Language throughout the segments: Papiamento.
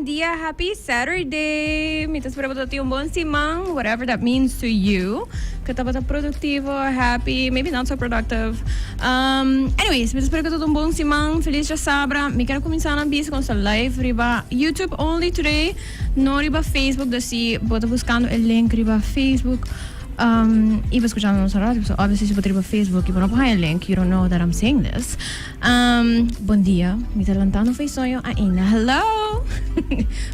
dia, happy Saturday. Mi ta spera bo tin un bon siman, whatever that means to you. Cu tabata productivo, happy, maybe not so productive. Anyways, mi ta spera cu ta un bon siman. Feliz djasabra. Mi kier cuminsa nan bisa cu nos ta live riba YouTube only today, no riba Facebook. Dus si bo ta buscando e link riba Facebook y bo scuchando nos na radio, so obviously si bo ta riba Facebook y bo no por haya e link, you don't know that I'm saying this. Bon dia, mi ta lantando for e soño ainda. Hello!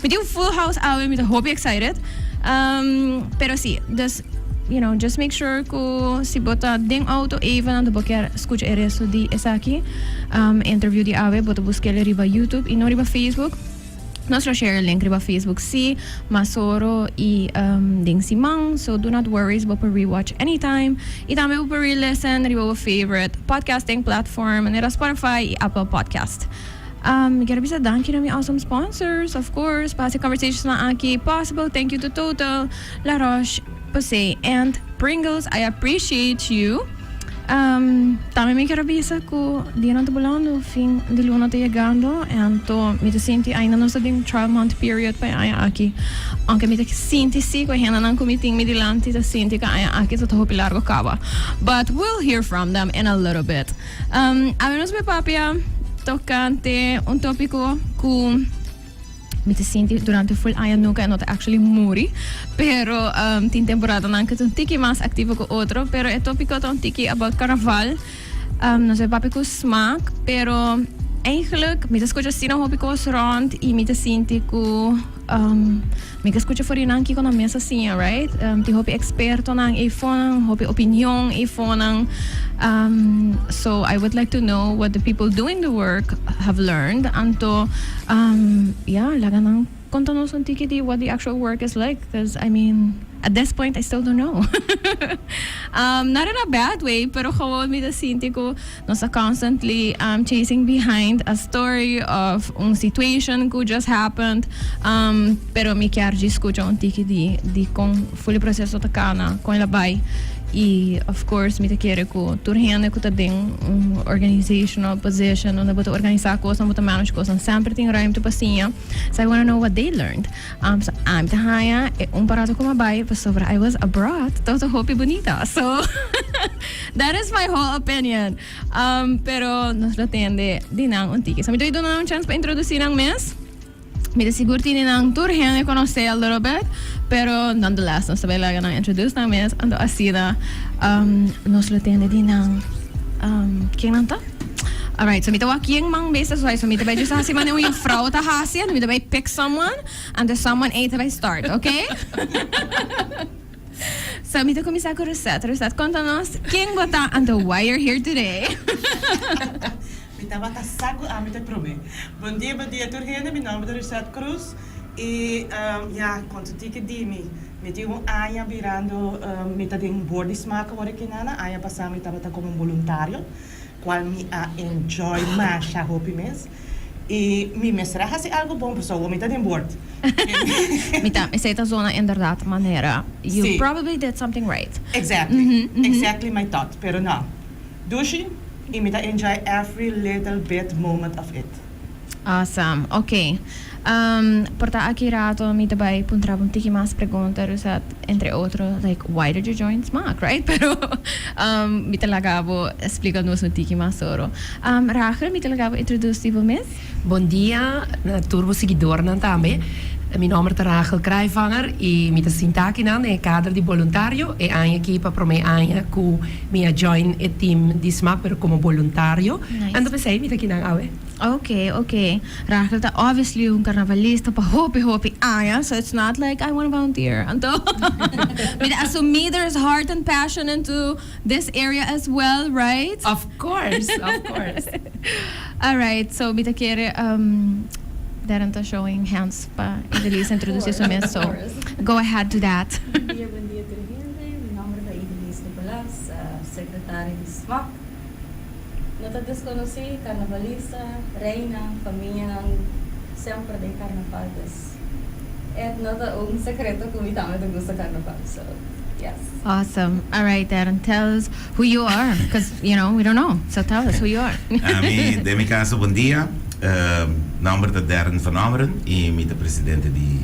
Mi tin un full house awe, mi ta hopi excited. Pero si, dus, just make sure ku si bo ta den auto even anto bo kier skucha e resto di esaki, interview di awe, bo ta busk'el riba YouTube i no riba Facebook. Nos lo share e link riba Facebook si, masoro y den siman, so do not worries, bo por rewatch anytime y tambe bo por re-listen riba bo favorite podcasting platform manera Spotify y Apple Podcast. Mi kier bisa danki na mi awesome sponsors, of course, pa haci conversationsnan aki possible. Thank you to Total, La Roche Posay and Pringles. I appreciate you. Tambe mi kier a bisa ku dianan ta bulando, fin di luna ta yegando, anto mi ta sinti ainda nos ta den trial month period pa e aña aki. Aunke mi ta sinti si ku e hendenan ku mi tin mi dilanti ta sinti ku e aña aki ta ta hopi largo kaba. But we'll hear from them in a little bit. Awe nos bai papia tokante un topiko ku. Mi ta sinti durante full aña nunca e no ta actually muri, pero tin temporadanan cu ta un tiki mas activo cu otro, pero e topico ta un tiki about carnaval. Nos e papia cu smaak, pero eigenlijk mi ta scucha asina hopi cos rond y mi ta sinti cu mi ke scucha for di nan kico nan mes a siña, right? Tin hopi expertonan eyfonan, hopi opinion eyfonan. So I would like to know what the people doing the work have learned. Anto, ya, laga nan konta nos un tiki di what the actual work is like, because I mean, at this point I still don't know. Not in a bad way, pero gewoon mi ta sinti ku nos ta constantly chasing behind a story of un situation ku just happened. Pero mi kier djis skucha un tiki di kon ful e proceso ta kana, kon el a bai. Y of course mi ta kere ku tur hende ku ta den un organizational position unda bo ta organisa kosnan, bo ta manage kosnan, semper tin ruimte pa siña. So I wanna know what they learned. So ami ta haña e un pa rato ku mi a bai pasobra I was abroad tabata hopi bunita. So that is my whole opinion. Pero nos lo tende di nan un tiki. So mi ta duna nan un chance pa introduci nan mes. Mi ta sigur tini nan tur hende conoce a little bit, pero nonetheless nos ta bay laga nan introduce nan mes, anto asina nos lo tende di nan ken nan ta. Alright, so mi ta wak yen man bes so so mi ta bay just haci manera un juffrouw ta haci, anto mi ta bay pick someone, anto someone ey ta bay start, okay? So mi ta cuminsa cu Rosette. Rosette, conta nos ken bo ta anto why you're here today. Mi tabata sa ku ami ta promé. Bon dia, bon dia tur hende. Mi nòmber ta Rosette Cruz i ya, konta tiki di mi. Mi tin un aña birando, mi ta den board di smaak awor aki nana. Aña pasá mi tabata komo un boluntario, kual mi a enjoy masha hopi mes. I mi mester a hasi algu bon pasobra awor mi ta den board. Mi ta, esei ta zona inderdaad manera you probably did something right. Exactly, exactly my thought, pero no. Dushi y mi ta enjoy every little bit moment of it. Awesome. Ok. Por ta aki rato mi ta bay puntra bo un tiki mas pregunta, Rosette, entre otro like why did you join Smaak, right? Pero mi ta laga bo splica nos un tiki mas oro. Rachel, mi ta laga bo introduce bo mes. Bon dia na tur bo siguidornan tambe. Mi nomber ta Rachel Kraaijvanger y mi ta sinta akinan den e kader di boluntario e aña aki pa prome aña cu mi a join e team di Smaak pero como boluntario. Anto p'esey mi ta akinan awe. Ok, ok. Rachel ta obviously un carnavalista pa hopi hopi aña, so it's not like I wanna volunteer. Anto mi ta asumi there's heart and passion into this area as well, right? Of course, of course. Alright, so mi ta kere Darren ta showing hands pa Idelise introduci su mes, so go ahead do that. Bon dia, bon dia tur hende. Mi nomber ta Idelise Nicolas, secretaria di SMAC. No ta desconoci, carnavalista, reina, famianan semper den carnaval, dus e no ta un secreto cu mi tambe ta gusta carnaval, so yes. Awesome. Alright Darren, tell us who you are, cause you know, we don't know, so tell us who you are. Ami, den mi caso, bon dia. Nomber ta Darren van Ommeren y mi ta presidente di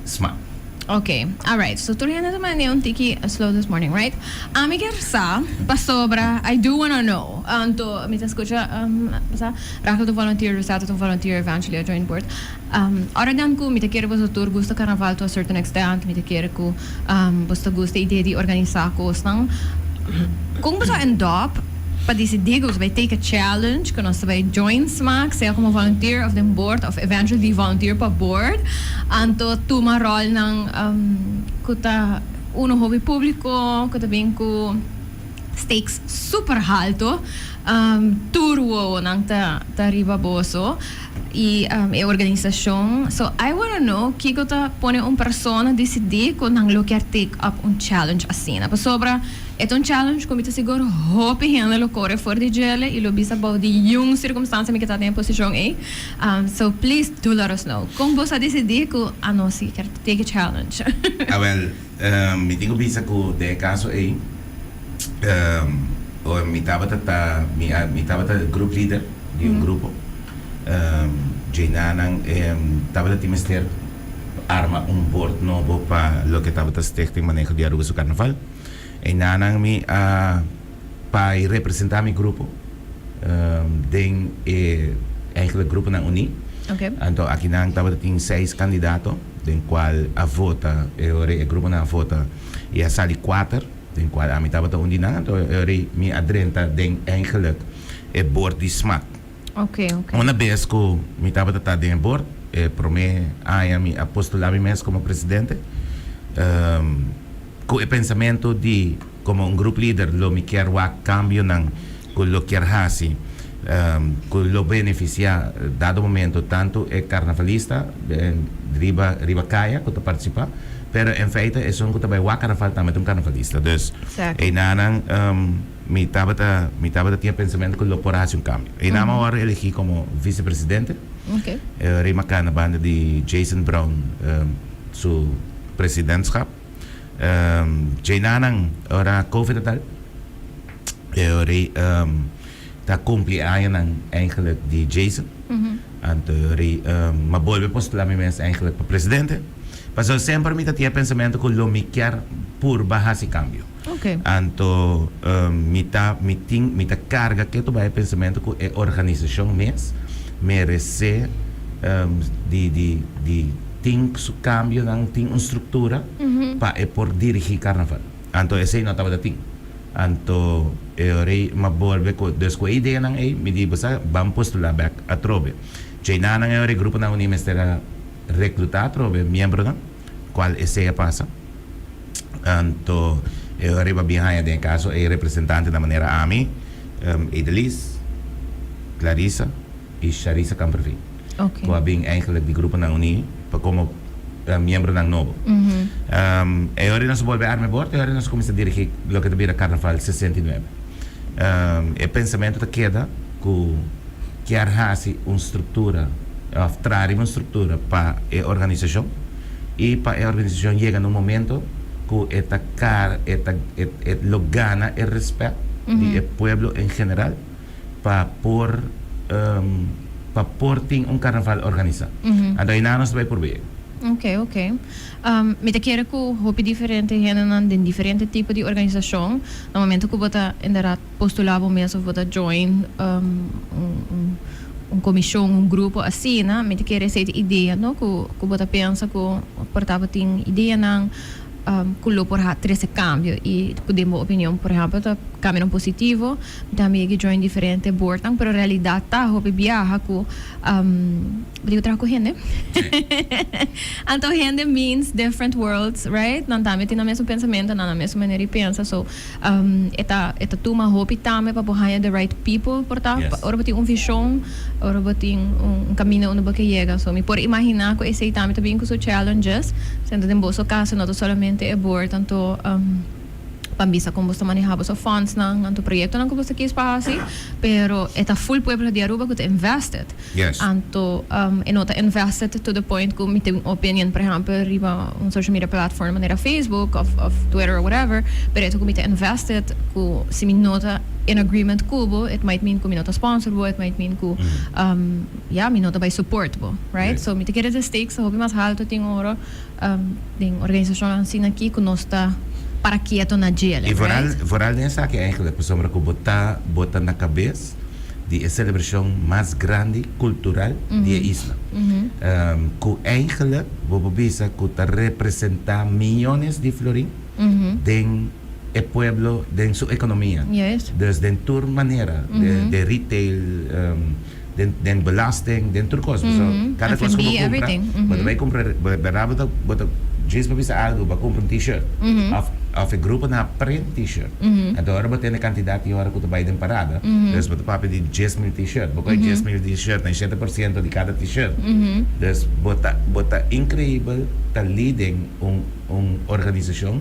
SMAC. Ok, alright. So tur hende ta manda un tiki slow this morning, right? Ami kier sa, pasobra I do wanna know. Anto mi ta scucha, sa, Rachel ta un volunteer, Rosetta ta un volunteer, eventually a join board. Ora dan cu mi ta kere boso tur gusta carnaval to a certain extent, mi ta kere cu boso ta gusta e idea di organisa cosnan. Con boso a end up pa dicidi cu boso bay take a challenge, cu nos ta bay join SMAC, sea como volunteer of den board of eventually di volunteer pa board, anto tuma rolnan cu ta uno hopi publico, cu ta bin cu stakes super halto, tur wowonan ta riba boso. Y e organisacion. So I wanna know kico ta pone un persona dicidi cu nan lo kier take up un challenge asina. Pasobra e ta un challenge cu mi ta sigur hopi hende lo core for di djele y lo bisa bou di yun circumstancia mi ke ta den e posicion ey. So please do let us know. Con boso a dicidi cu anos si kier take e challenge? Awel, mi tin cu bisa cu den e caso ey, mi tabata ta, mi tabata group leader di un grupo. Djenanan tabata tin mester arma un bord nobo pa loke tabata Stichting Maneho di Aruba su Carnaval. Einanan mi a pai representa mi grupo den e eigenlijk gruponan uní. Anto akinan tabata tin seis kandidato den kual a vota, e ora e gruponan a vota i a sali kuater den kual ami tabata un di nan. Anto e ora mi a drenta den eigenlijk e bord di smaak. Una bes ku mi tabata ta den e bord, e promé aña mi a postulá mi mes komo presidente, ku e pensamentu di komo un group leader lo mi kier wak kambionan ku lo kier hasi ku lo benefisiá dado momento tantu e karnavalista riba riba kaya ku ta partisipá, pero en feite esun ku ta bai wak karnaval tambe ta un karnavalista. Dus einanan. Mi tabata mi tabata tin e pensamentu ku lo por hasi un kambio. E nan a wòrdu elegí komo visepresidente. Rey Makan na banda di Jason Brown su presidentschap. Djenanan ora Covid a dal e Rey ta kumpli e añanan eigenlijk di Jason. Anto Rey m'a bolbe postulá mi mes eigenlijk pa presidente. Pasobra semper mi ta tin e pensamentu ku lo mi kier purba hasi kambio. Anto mi ta mi tin mi ta karga ketu bai e pensamentu ku e organisashon mes meresé di di di tin su kambionan, tin un struktura pa e por dirigí karnaval. Anto esei no tabata tin. Anto e ora ei m'a bolbe ku dus ku e ideanan ei mi di bo sa ban postulá bèk atrobe. Djeinanan e ora e gruponan uní mester a reklutá atrobe miembronan kual esei a pasa. Anto e ora riba bin haña den e kaso e representantenan manera ami, Edelis, Clarissa i Sharissa Kamperveen. Ku a bin eigenlijk di gruponan uní pa komo miembronan nobo. E ora nos a bolbe arma e bord, e ora nos a kuminsá dirigí loke ta bira Karnaval 69. E pensamentu ta keda ku kier hasi un struktura òf traha riba un struktura pa e organisashon i pa e organisashon yega na un momento ku e ta kar e ta e lo gana e respèt di e pueblo en general pa por pa por tin un karnaval organisá. Anto einan nos ta bai purbe'e. Ok, ok. Mi ta kere ku hopi diferente hendenan den diferente tipo di organisashon na momento ku bo ta inderdat postulá bo mes of bo ta join un komishon, un grupo asina, mi ta kere esei ta idea no ku bo ta pensa ku por ta bo tin ideanan ku lo por trese kambio i ku den bo opinion por ehèmpel ta kambionan positivo. Mi tambe yega join diferente boardnan pero realidat ta hopi biaha ku Bo tin ku traha ku hende. Anto hende means different worlds, right? Nan tambe tin nan mesun pensamentu, nan nan mesun manera di pensa. So, e ta e ta tuma hopi tambe pa bo haña the right people por ta ora bo tin un vision, ora bo tin un kaminda unda bo ke yega. So, mi por imaginá ku esei tambe ta bin ku su challenges. Siendo den boso kaso no ta solamente e board, anto. Pa bisa kon bos ta maneha boso fondsnan, anto proyectonan ku bos ta kies pa hasi, pero e ta full pueblo di Aruba ku ta invested. Anto e no ta invested to the point ku mi tin un opinion por ehempel riba un social media platform manera Facebook of of Twitter or whatever, pero e ta ku mi ta invested ku si mi no ta. in agreement ku bo, it might mean ku mi no ta sponsor bo, it might mean ku ya, mi no ta bai support bo, right? So mi ta kere the stakes ta hopi mas halto tin ora den organisashonnan asina aki ku nos ta para kieto na djele, I vooral, right? Vooral den esaki eigenlijk, pasobra ku bo ta bota na kabes di e selebrashon mas grandi kultural di e isla. Ku eigenlijk bo por bisa ku ta representá miyones di florin den e pueblo, den su ekonomia. Dus den tur manera, den retail, den belasting, den tur kos. Pasobra kada kos ku bo kumpra, bo ta bai kumpra, bèrdat bo ta, bo ta djis pa bisa algu, bo a kumpra un t-shirt òf òf e gruponan a print t-shirt. Anto ora bo tene kantidat di ora ku ta bai den parada, dus bo ta papia di 10,000 t-shirt. Bo kohe 10,000 t-shirt na e 7% di kada t-shirt. Dus bo ta bo ta inkreibel ta leading un un organisashon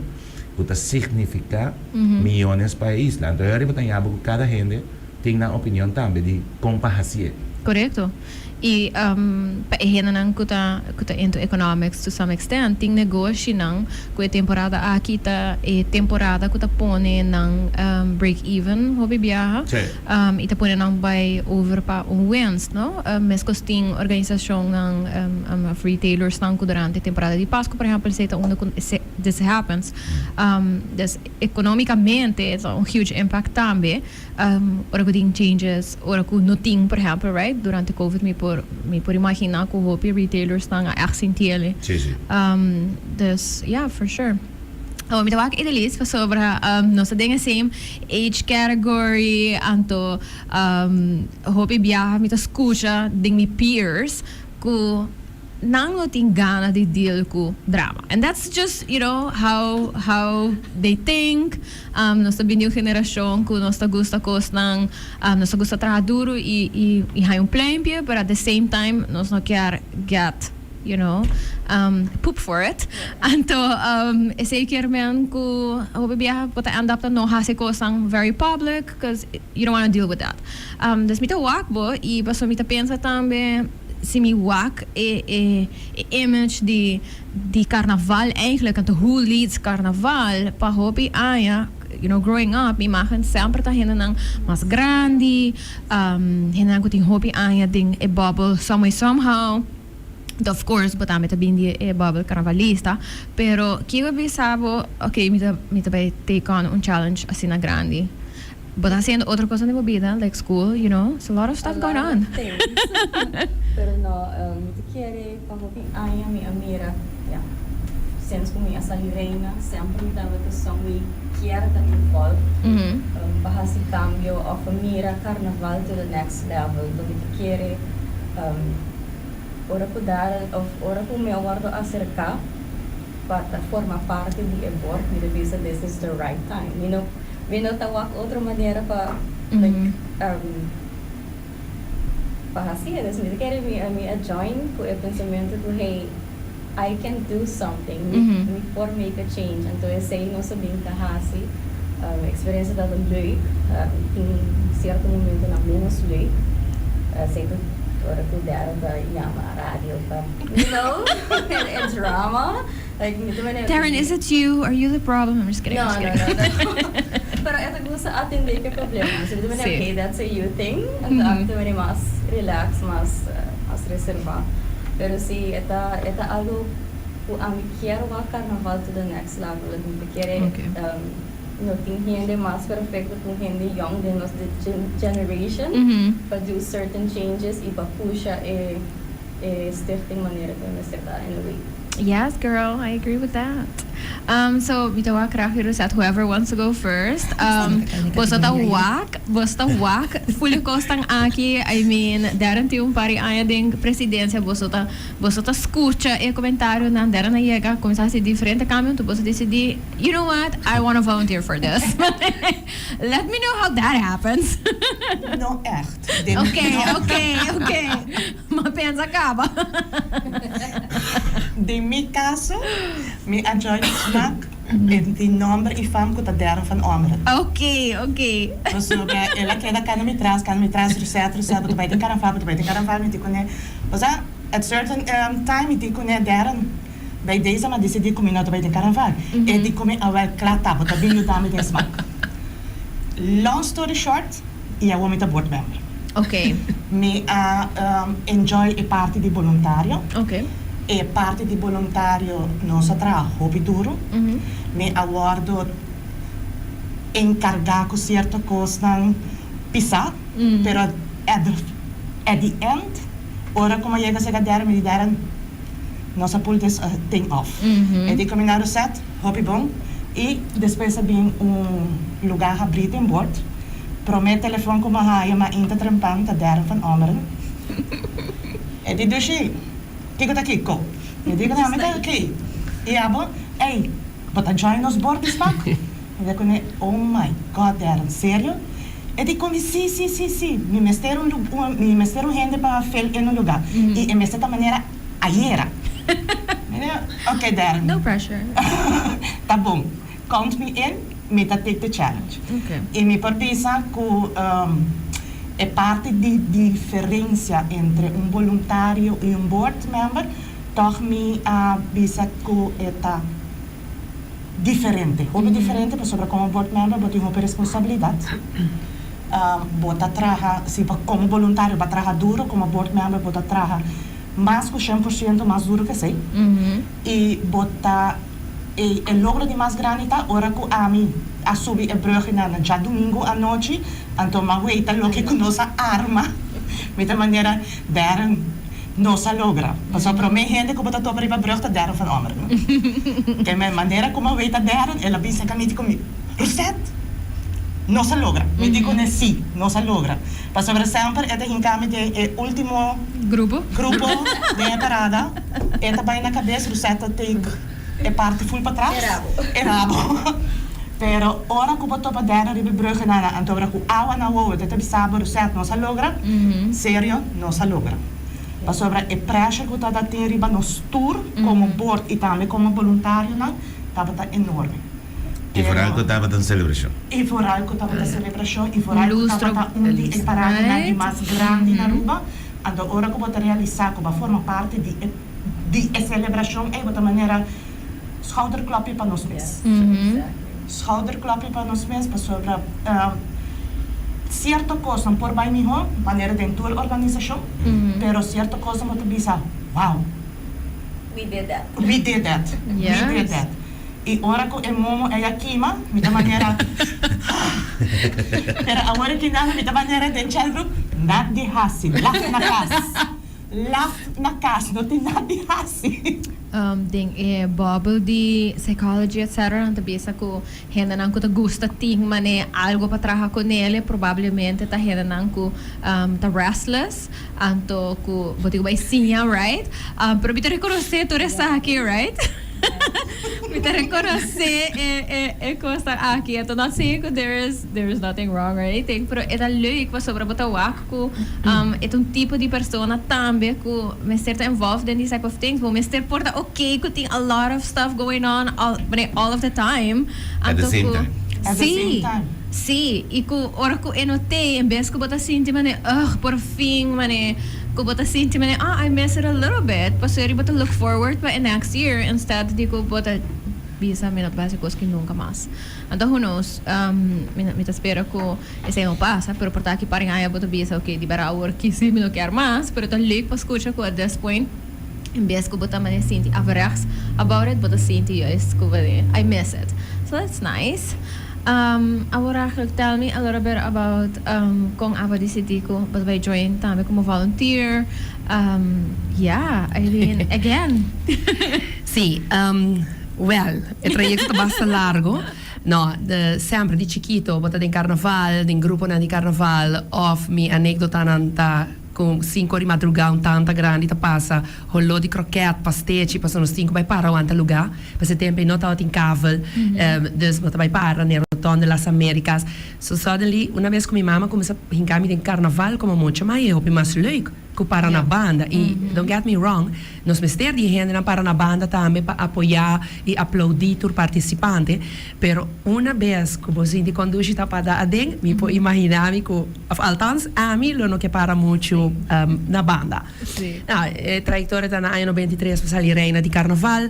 ku ta signifiká miyones pa e isla. Anto e ora bo ta yaba ku kada hende tin nan opinion tambe di kon pa hasié. Korekto. I pa e hendenan ku ta into economics to some extent, tin negoshinan ku e temporada aki ta e temporada ku ta pone nan break even hopi biaha i ta pone nan bai over pa un winst, no? Meskos tin organisashonnan of retailersnan ku durante temporada di Pasku, por ehèmpel, esei ta unda ku this happens. Dus economicamente ta un huge impact tambe. Ora ku tin changes, ora ku no tin, por ehèmpel, right, durante Covid mi por imaginá ku hopi retailersnan a ègt sinti ele. Sí, sí. Dus yeah, for sure. Oh, mi ta wak Ideliz pasobra nos ta den e same age category, anto hopi biaha mi ta skucha den mi peers ku nan no tin gana di deal ku drama. And that's just how they think. Nos ta bin di un generashon ku nos ta gusta kosnan, nos ta gusta traha duru i haña un pluimpje, but at the same time nos no kier get poop for it. Anto esei kier men ku hopi biaha bo ta end up ta no hasi kosnan very public because you don't wanna deal with that. Dus mi ta wak bo i pasobra mi ta pensa tambe si mi wak e image di carnaval eigenlijk, anto who leads carnaval pa hopi aña, growing up, mi imagen semper ta hendenan mas grandi, hendenan ku tin hopi aña den e bubble some way somehow. Of course, bo tambe ta bin di e bubble carnavalista, pero kiko bisa bo, "Ok, mi ta bai take on un challenge asina grandi"? Bo ta hasiendo otro kos den bo bida, like school, it's a lot of stuff A going lot on. of things. Pero no, mi ta kere pa hopi aña mi a mira, ja, since ku mi a sali reina, semper mi tabata some way kier ta involved pa hasi kambio of mira carnaval to the next level. Do mi ta kere ora ku dar of ora ku mi a wordo aserká pa ta forma parte di e board, mi ta bisa, "This is the right time." Mi no ta wak otro manera pa like pa hasi. Dus mi ta kere mi a join ku e pensamentu ku, "Hey, I can do something. Mi mi por make a change." Anto esei nos a bin ta hasi. Eksperensia tabata leuk. Tin sierto momentonan menos leuk. Zeker ora ku Darren ta yama radio pa e drama. Like, mi ta manera Darren, is it you? Are you the problem? I'm just kidding. No, I'm just no, kidding. No. Pero e ta gusta atendé ku problema. So, mi ta manera, "Okay, that's a you thing." Anto, mi ta manera mas relax, mas reservá. Pero si, e ta algo ku ami kier wak carnaval to the next level. Mi ta kere no tin hende mas perfekto ku hende young den nos generation pa do certain changes i pa pusha e stichting manera ku mester ta in a way. Yes, girl, I agree with that. So, mi ta wak graag Rosette, whoever wants to go first. Boso ta wak, boso ta wak, full e kosnan aki, I mean, Darren tin un par di aña den presidensia, boso ta skucha e komentarionan, Darren a yega, kuminsá hasi diferente kambio, anto boso disidí, "You know what, I want to volunteer for this. Let me know how that happens." No echt. Ok. M'a pensa kaba. Den mi kaso, mi a join SMAC den nòmber i fam ku ta Darren van Ommeren. Pasobra el a keda kana mi tras, "Rosette, Rosette, bo ta bai den carnaval, bo ta bai den carnaval." Mi di kuné, osea, at certain time mi di kuné, "Darren, bij deze m'a disidí ku mi no ta bai den carnaval." E di ku mi, "Awel, kla ta, bo ta bin yuda mi den SMAC." Long story short, y awor mi ta board member. Mi a enjoy e parti di boluntario. E parti di boluntario nos a traha hopi duro. Mi a wordo encarga cu cierto cosnan pisa, pero at the end, ora cu mi a yega cerca Darren, mi di, "Darren, nos a pull this thing off." E di cu mi na Rosette, hopi bon. Y despues a bin un lugar habri den board. Prome telefon cu mi a haya mainta trempan ta Darren van Ommeren. E di, "Dushi, kico ta kico?" Mi di, "No, mi ta ok. Y abo? Ey, bo ta join nos board di SMAC?" Mi di cu, "Oh my God, Darren, serio?" E di cu mi, "Si, mi mester un hende pa fill in un lugar. Y e mester ta manera ayera." Mi di, "Ok, Darren." No pressure. Ta bon. Count me in, mi ta take the challenge. Y mi por bisa cu e parti di diferencia entre un voluntario y un board member, toch mi a bisa cu e ta diferente. Hopi diferente, pasobra como board member bo tin hopi responsabilidad. Bo ta traha, si pa como voluntario bo traha duro, como board member bo ta traha mas cu 100% mas duro cu esey. Y bo ta e logro di mas grandi ta ora cu ami a subi e brug na diadomingo anochi, anto m'a weita loke cu nos a arma. Mi ta manera, "Darren, nos a logra." Paso prome hende cu bo ta topa riba brug ta Darren van Ommeren. Cu mi manera cu m'a weita Darren, el a bisa cu mi, cu mi, "Rosette, nos a logra." Mi di cu si, nos a logra. Pasobra semper e ta hinca mi den e ultimo grupo. Grupo den parada. E ta bay na cabes, Rosette ta take e parti full patras. E rabo. E rabo. Pero ora cu bo topa Darren riba brug na anto ora cu awa na wowo, e ta bisa bo, "Rosette, nos a logra." Serio, nos a logra. Pasobra e pressure cu ta tin riba nos tur como board y tambe como voluntarionan, tabata enorme. Y vooral cu tabata un celebracion. Y vooral cu tabata celebracion y vooral cu tabata un di e parada di mas grandi na Aruba. Anto ora cu bo ta realisa cu bo a forma parti di e celebracion, e bo ta manera schouderklopje pa nos mes. Schouderklopje pa nos mes, pasobra cierto cos no por bay miho, manera den tur organisacion, pero cierto cos bo ta bisa, "Wow." We did that. We did that. We did that. Y ora cu e momo ey a kima, mi ta manera. Pero awor cu nada, mi ta manera den chat group, nada di hasi, laf na cas. Laf na cas, no tin nada di hasi. Den e bubble di psychology, etc. Nan ta bisa cu hendenan cu ta gusta tin mane algo pa traha cu ne, probablemente ta hendenan cu ta restless, anto cu bo tin cu bay siña, right? Pero mi ta reconoce tur esaki, right? Mi ta reconoce e cos aki. Anto not saying cu there is nothing wrong or anything, pero e ta leuk pasobra bo ta wak cu e un tipo di persona tambe cu mester ta involved in these type of things. Bo mester por ta okay cu tin a lot of stuff going on all of the time. At the same time. At the same time. Si, y cu ora cu e no t'ey, en bes cu bo ta sinti mane, "Ugh, por fin," mane, cu bo ta sinti mane, "Ah, I miss it a little bit." Pasobra bo ta look forward pa next year instead di cu bo ta bisa, "Mi no ta haci cos cu nunca mas." Anto who knows, mi ta spera cu esey no pasa, pero por ta aki par aña bo ta bisa, "Ok, di berdad awor cu si mi no kier mas," pero ta leuk pa scucha cu at this point, en bes cu bo ta mane sinti averechts about it, bo ta sinti juist cu I miss it. So that's nice. Awor eigenlijk tell me a little bit about con abo a dicidi cu bo bay join tambe como volunteer. Yeah, I mean, again. Si, well, e trayecto ta basta largo. No, semper di chikito, bo ta den carnaval, den gruponan di carnaval, of mi anecdotanan ta cu 5 di madruga un tanta grandi ta pasa holo di kroket, pastechi, paso nos tin cu bay para wanta lugar. Pa e tempo no tabatin kavel, dus bo ta bay para na Rotonde Las Americas. So suddenly, un bes cu mi mama cuminsa hinca mi den carnaval como mucha, mas e hopi mas leuk cu para na banda. Y don't get me wrong, nos mester di hende para na banda tambe pa apoya y aplaudi tur participante, pero un bes cu bo sinti conduci ta pa aden, mi por imagina mi cu, of althans, ami lo no kier para mucho na banda. Nou, e trayectoria ta na aña 93 pa sali reina di carnaval,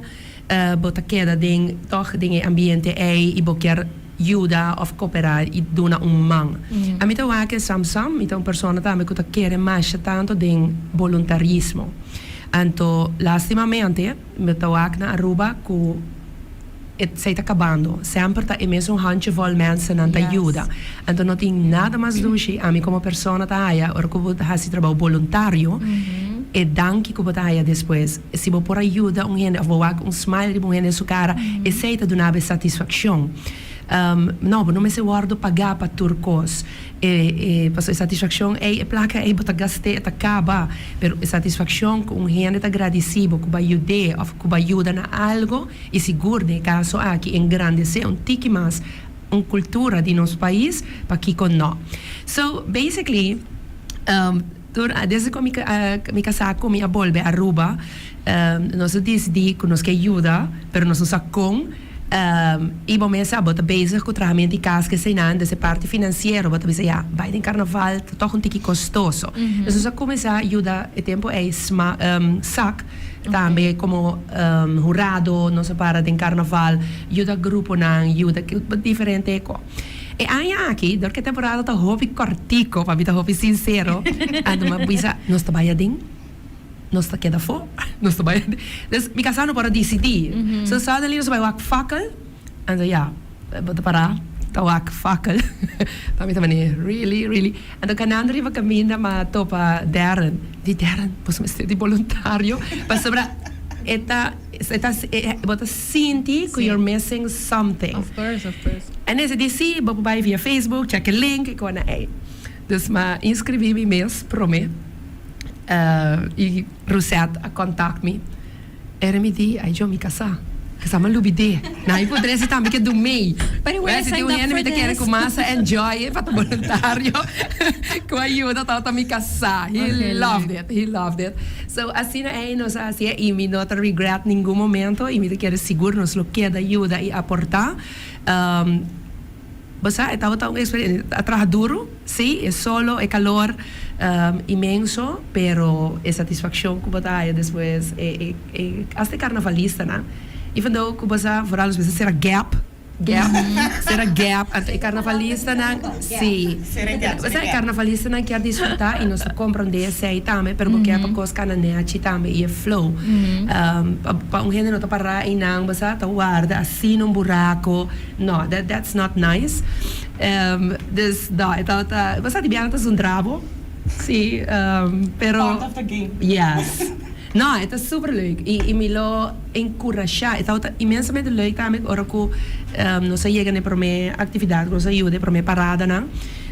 bo ta keda den toch den ambiente ey y bo kier yuda of cooperá y duna un man. Ami ta wak e sam sam, mi ta un persona tambe cu ta kere masha tanto den boluntarismo. Anto lastimamente mi ta wak na Aruba cu esey ta cabando. Semper ta e mesun handjevol mensennan ta yuda. Anto no tin nada mas dushi, ami como persona ta haya ora cu bo ta haci trabou boluntario, e danki cu bo ta haya despues. Si bo por a yuda un hende of bo wak un smile riba un hende su cara, esey ta duna bo e satisfaccion. No, bo no mester wordo paga pa tur cos. E e pasobra e satisfaccion ey, e placa ey bo ta gast'é, e ta caba. Pero e satisfaccion cu un hende ta gradici bo cu bo a yud'é of cu bo a yuda na algo, y sigur den e caso aki engrandecé un tiki mas un cultura di nos pais, pakico no? So, basically, Tur desde cu mi casa cu mi a bolbe Aruba, nos a dicidi cu nos ke yuda, pero nos no sa con. Y bo mes sa, bo ta bezig cu trahamento di cas, keseinan, des e parti financiero, bo ta bisa, ya, bay den carnaval ta toch un tiki costoso. Dus nos a cuminsa yuda e tempo ey sma, sac, tambe como hurado, nos a para den carnaval, yuda gruponan, yuda diferente co. E aña aki, dor ku e temporada ta hopi kòrtiku, pa mi ta hopi sinsero, anto mi a bisa, nos ta bai aden, nos ta keda afó, nos ta bai aden. Dus mi kasá no por a disidí. So suddenly nos a bai wak fakkel, anto ya, bo ta pará ta wak fakkel. Pa mi ta manera, really, really? Anto kanando riba kaminda mi a topa Darren, mi di, Darren, boso mester di boluntario, pasobra e ta. E ta bo ta sinti ku you're missing something. Of course, of course. En ese di si, bo por bai via Facebook, check e link, e kona ei. Dus m'a inscribi mi mes prome i Rosette a contact mi. Era mi di, ai jo mi casá. Casá m'a lubidé. Na mi por dresi tambe ke dumei. But anyway, I Si tin signed un up hende for mi ta kere this. ku mas a enjoy e pa ta boluntario ku a yuda tabata mi casá. He Okay, loved leuk. it, he loved it. So asina ei nos a hacié y mi no ta regret ningun momento y mi ta kere sigur nos lo keda yuda y aporta. Bo sa e tabata un experiencia, a traha duro, si, e solo, e calor inmenso, pero e satisfaccion cu bo ta haya despues, e e hasta e carnavalistanan, even though cu bo sa vooral nos mester cera gap, Gap, sera gap, anto e carnavalistanan, si, bo sa e carnavalistanan kier disfruta y nos ta comprende esey tambe, pero bo kier pa cos cana nechi tambe y e flow, pa un hende no ta para eynan, bo sa, ta warda asina un buraco, no, that that's not nice, dus no, e tabata, bo sa di biaha ta zundra bo, si, pero, Part of the game. yes. No, e ta super leuk y mi lo encurasha. E tabata inmensamente leuk tambe ora cu nos a yega na e prome actividad cu nos a yuda, e prome paradanan,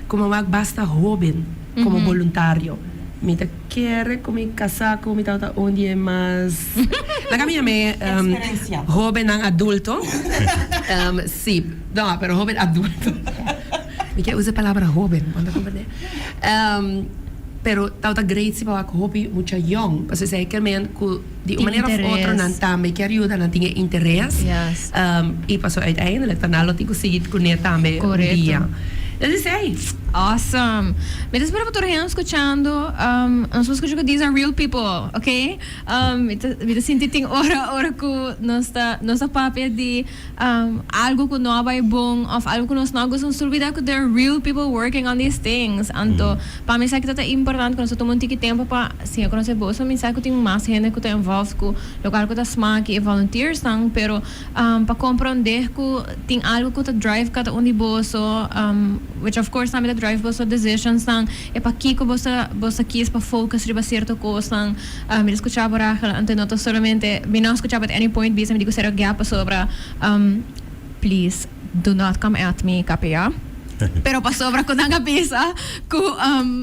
cu mi a wak basta hoben como boluntario. Mi ta kere cu mi casa cu mi tabata un di e mas, laga mi yam'e hobennan adulto. Si, no, pero hoben adulto. Mi kier usa e palabra hoben, bo no ta comprende. Pero tabata great si pa wak hopi mucha yong, pasobra esei kier men ku di un Tin manera of otro nan interes. tambe kier yuda, nan tin e interes. Yes. I pasobra uiteindelijk ta nan lo tin ku sigui kuné tambe un Korekto. dia. Dus esei. Awesome. Mi ta spera pa tur hende skuchando, nos por skucha ku these are real people, okay? Mi ta mi ta sinti tin ora ora ku nos ta nos ta papia di Algo cu no a bay bon of algo cu nos no a gusta, nos tur bida cu there are real people working on these things. Anto, pa mi esaki ta ta importante cu nos ta tuma un tiki tempo pa siña conoce boso. Mi sa cu tin mas hende cu ta involved cu locual cu ta smaak y e volunteersnan, pero pa comprende cu tin algo cu ta drive cada un di boso, which of course tambe ta drive boso decisionsnan, e pakico boso ta kies pa focus riba cierto cosnan. Mi ta skucha bo Rachel, anto no ta solamente mi no a skucha bo at any point bisa mi di ku sero gap pasobra please do not come at me KPA pero pasobra ku nan a bisa ku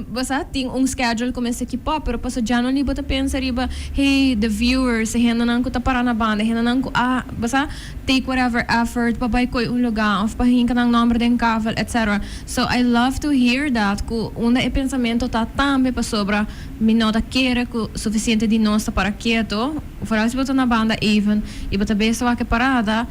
bo sa tin un schedule ku mester keep up pero paso dja no li bo ta pensa riba hey the viewers e hendenan ku ta para na banda e hendenan ku a bo sa take whatever effort pa bai koe un luga of pa hinka nan nomber den kavel etc so I love to hear that ku unda e pensamento ta tambe pasobra Mi no ta kere ku sufisiente di nos ta para keto, foral si bo ta na banda even i bo ta bes wak e parada.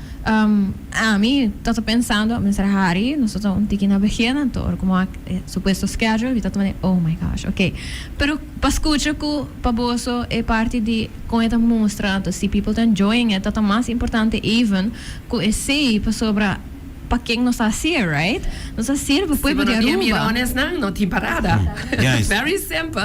Ami ta ta pensando, Mister Harry, nos ta ta un tiki na begin, anto ora ku mi wak e supuesto schedule mi ta ta mane, oh my gosh, ok. Pero pa skucha ku pa boso e parti di kon e ta mustra, anto si people ta enjoying it, ta ta mas importante even ku esei pasobra. pa ken nos ta hacié, right? Nos ta hacié pa Si pueblo bo di no tin e Aruba. mironesnan, no tin parada. Very simple.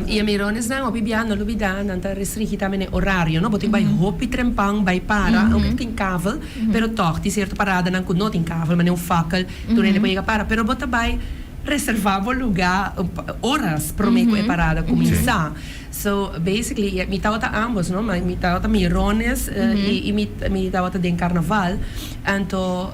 Y e mironesnan hopi bia no lubida nan ta restringi tambe na e orario, no? Bo tin bai hopi trempan bai para, aunke tin kavel, pero tog tin cierto paradanan cu no tin kavel, manera un fakkel, tur hende por yega para, pero bo ta bai reserva bo luga horas prome cu e parada cuminsa. So basically mi tabata ambos no, mi tabata mirones y mi tabata den carnaval, anto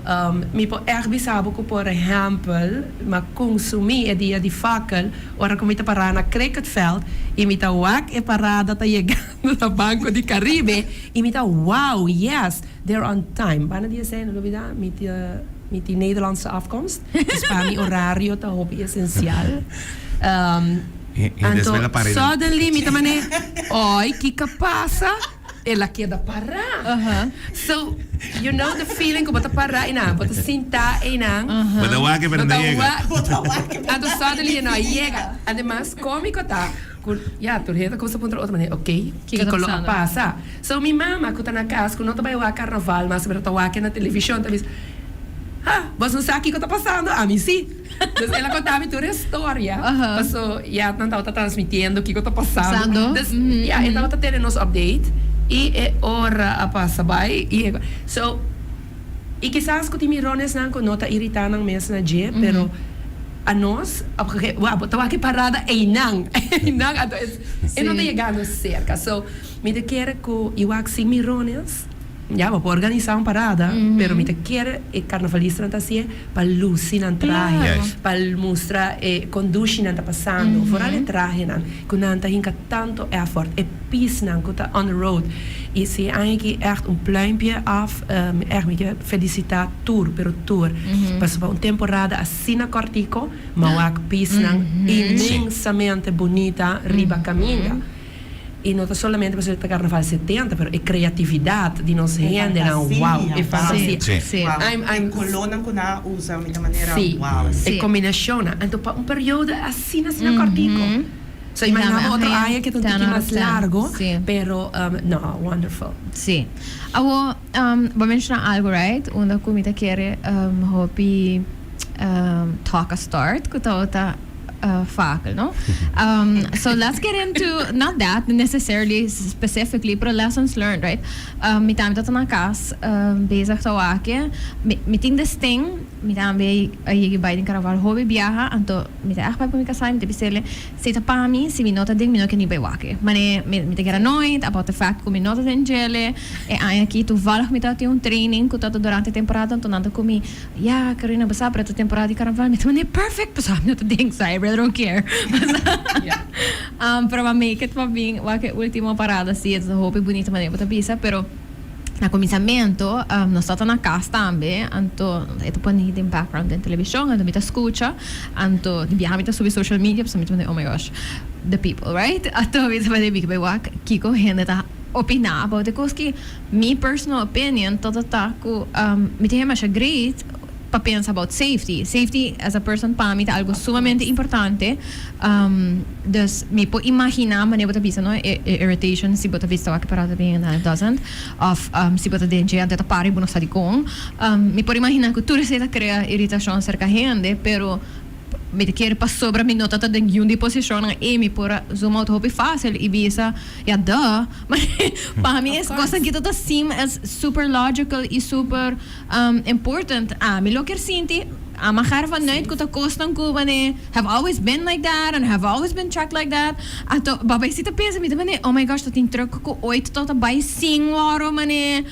mi por echt bisa bo cu por ehempel mi a consumi e dia di fakkel ora cu mi ta para na cricketveld y mi ta wak e parada ta yegando na Banco di Caribe y mi ta wow yes they're on time. Banda di esey no lubida mi ta mi tin Nederlandse afkomst dus pa mi orario ta hopi esencial. Anto suddenly mi ta mane, oi kiko pasa? El a keda pará. So, you know the feeling ku bo ta pará einan, bo ta sintá einan. Bo ta wak pero no yega. Anto suddenly e no a yega. Ademas kómiko ta ku ya tur hende ta kuminsá puntra otro manera, ok, kiko lo a pasa? So mi mama ku ta na kas ku no ta bai wak karnaval mas pero ta wak na televishon ta bisa, ha, bos no sa kiko ta pasando? Ami si. Dus el a konta mi tur e storia, paso ya nan tabata transmitiendo kiko ta pasando. Dus ya e tabata tene nos update i e ora a pasa bai i e so i kisas ku tin mironesnan ku no ta irita nan mes na dje pero anos op gege wou bo ta wak e parada einan einan anto e no ta yegando serka so mi ta kere ku i wak sin mirones. Ya, bo por organisá un parada, pero mi ta kere e karnavalistanan ta hasié pa lusi nan trahe, pa mustra e kon dushi nan ta pasando, foral e trahenan ku nan ta hinka tantu effort, e pisnan ku ta on the road. I si e aña aki ègt un pluimpje af, ègt mi ke felisitá tur, pero tur, pasobra un temporada asina kòrtiko, m'a wak pisnan inmensamente bunita riba kaminda. Y no ta solamente pasobra ta Carnaval 70, pero e creatividad di nos hendenan, wow, e fantasia. Sí. I'm, I'm, E colornan cu nan a usa mi ta manera, Sí, wow. e combinacionnan. Anto pa un periodo asina, asina cortico. So imagina bo otro aña ke ta un tiki mas largo, pero no, wonderful. Sí. Awo, bo a menciona algo, right? Unda cu mi ta kere hopi talk a start cu tabata Fakel, no? So let's get into, not that necessarily specifically, pero lessons learned, right? Mi tambe ta na cas bezig ta wak, mi tin this thing, mi tambe a yega bai den carnaval hopi biaha, anto mi ta echt bai pa mi casa, mi ta bisele, si ta pa mi, si mi no ta den, mi no ke ni bai wak. Mane, mi ta get annoyed about the fact cu mi no ta den djele, e aña aki toevallig mi ta tin un training cu ta durante temporada, anto nan ta cu mi, Ya, Carina, bo sa, pero ta temporada di carnaval. Mi ta manda e perfect, pasobra mi no ta den, so I really don't care. Pero m'a make it pa bin wak e ultimo parada si, e ta hopi bunita manera bo ta bisa, pero na cuminsamentu nos tabata na cas tambe, anto e ta pone den background den television, anto mi ta scucha, anto di biaha mi ta subi social media, pasobra mi ta manda oh my gosh, the people, right? Anto mi ta manda mi bai wak kico hende ta opina about e cos ki. Mi personal opinion ta ta ta cu mi ta hema masha great pa pensa about safety. Safety as a person pa mi ta algo sumamente importante. Dus mi por imagina manera bo ta bisa no e irritation si bo ta bisa wak e parada ta bin and it doesn't of si bo ta den dje anto e ta para y bo no sa dicon. Mi por imagina cu tur esey ta crea irritacion cerca hende pero mi ta kere pasobra mi no ta ta den yun di posicionnan ey mi por a zoom out hopi facil y bisa ya duh. Pa mi es cosnan ki ta ta seem as super logical y super important. Ami lo kier sinti ama gaar vanuit cu ta cosnan cu mane have always been like that and have always been tracked like that. Anto babay si ta pensa mi ta mane oh my gosh ta tin truck cu ooit ta ta bay sin woro mane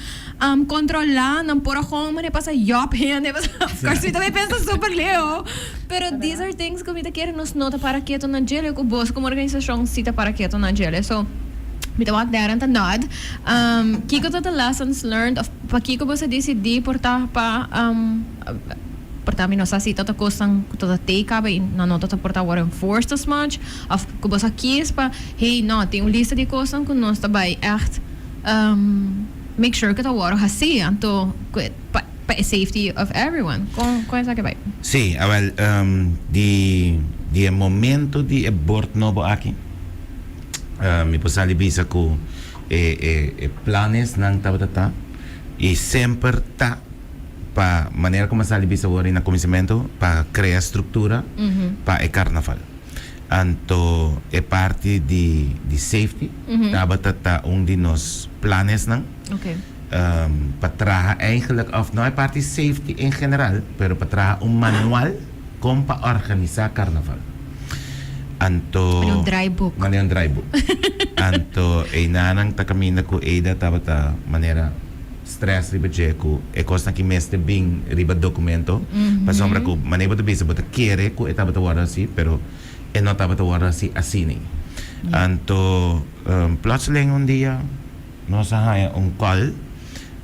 controla nan por a gewoon mane pasa yop hende. Of course mi ta bay pensa super leo pero these are things cu mi ta kere nos no ta para keto na djele cu bos como organisacion si ta para keto na djele. So mi ta wak Darren ta nod. Kiko ta the lessons learned of pakiko bos a dicidi por ta pa por ta mi no sa si ta ta cosnan cu ta ta tey caba y nan no ta ta por ta wor enforced as much of cu bos a kies pa hey no tin un lista di cosnan cu nos ta bay echt make sure cu ta wor haci anto cu pa pa e safety of everyone. Con con esaki bay? Sí, awel di di e momento di e bord nobo aki mi por sali bisa cu e e e planesnan tabata ta y semper ta. pa manera como a sali bisa awor na kuminsamentu pa krea struktura pa e karnaval. Anto e parti di di safety tabata ta un di nos planesnan pa traha eigenlijk of no e parti safety en general pero pa traha un manual kon pa organisá karnaval. Anto Manera un draaiboek. Manera un draaiboek. Anto einanan ta kaminda ku Eida tabata manera stress riba dje ku e kosnan ki mester bin riba dokumento pasobra ku manera bo ta bisa bo ta kere ku e tabata wòrdu hasi pero e no tabata wòrdu hasi asina. Anto plotseling un dia nos a haña un call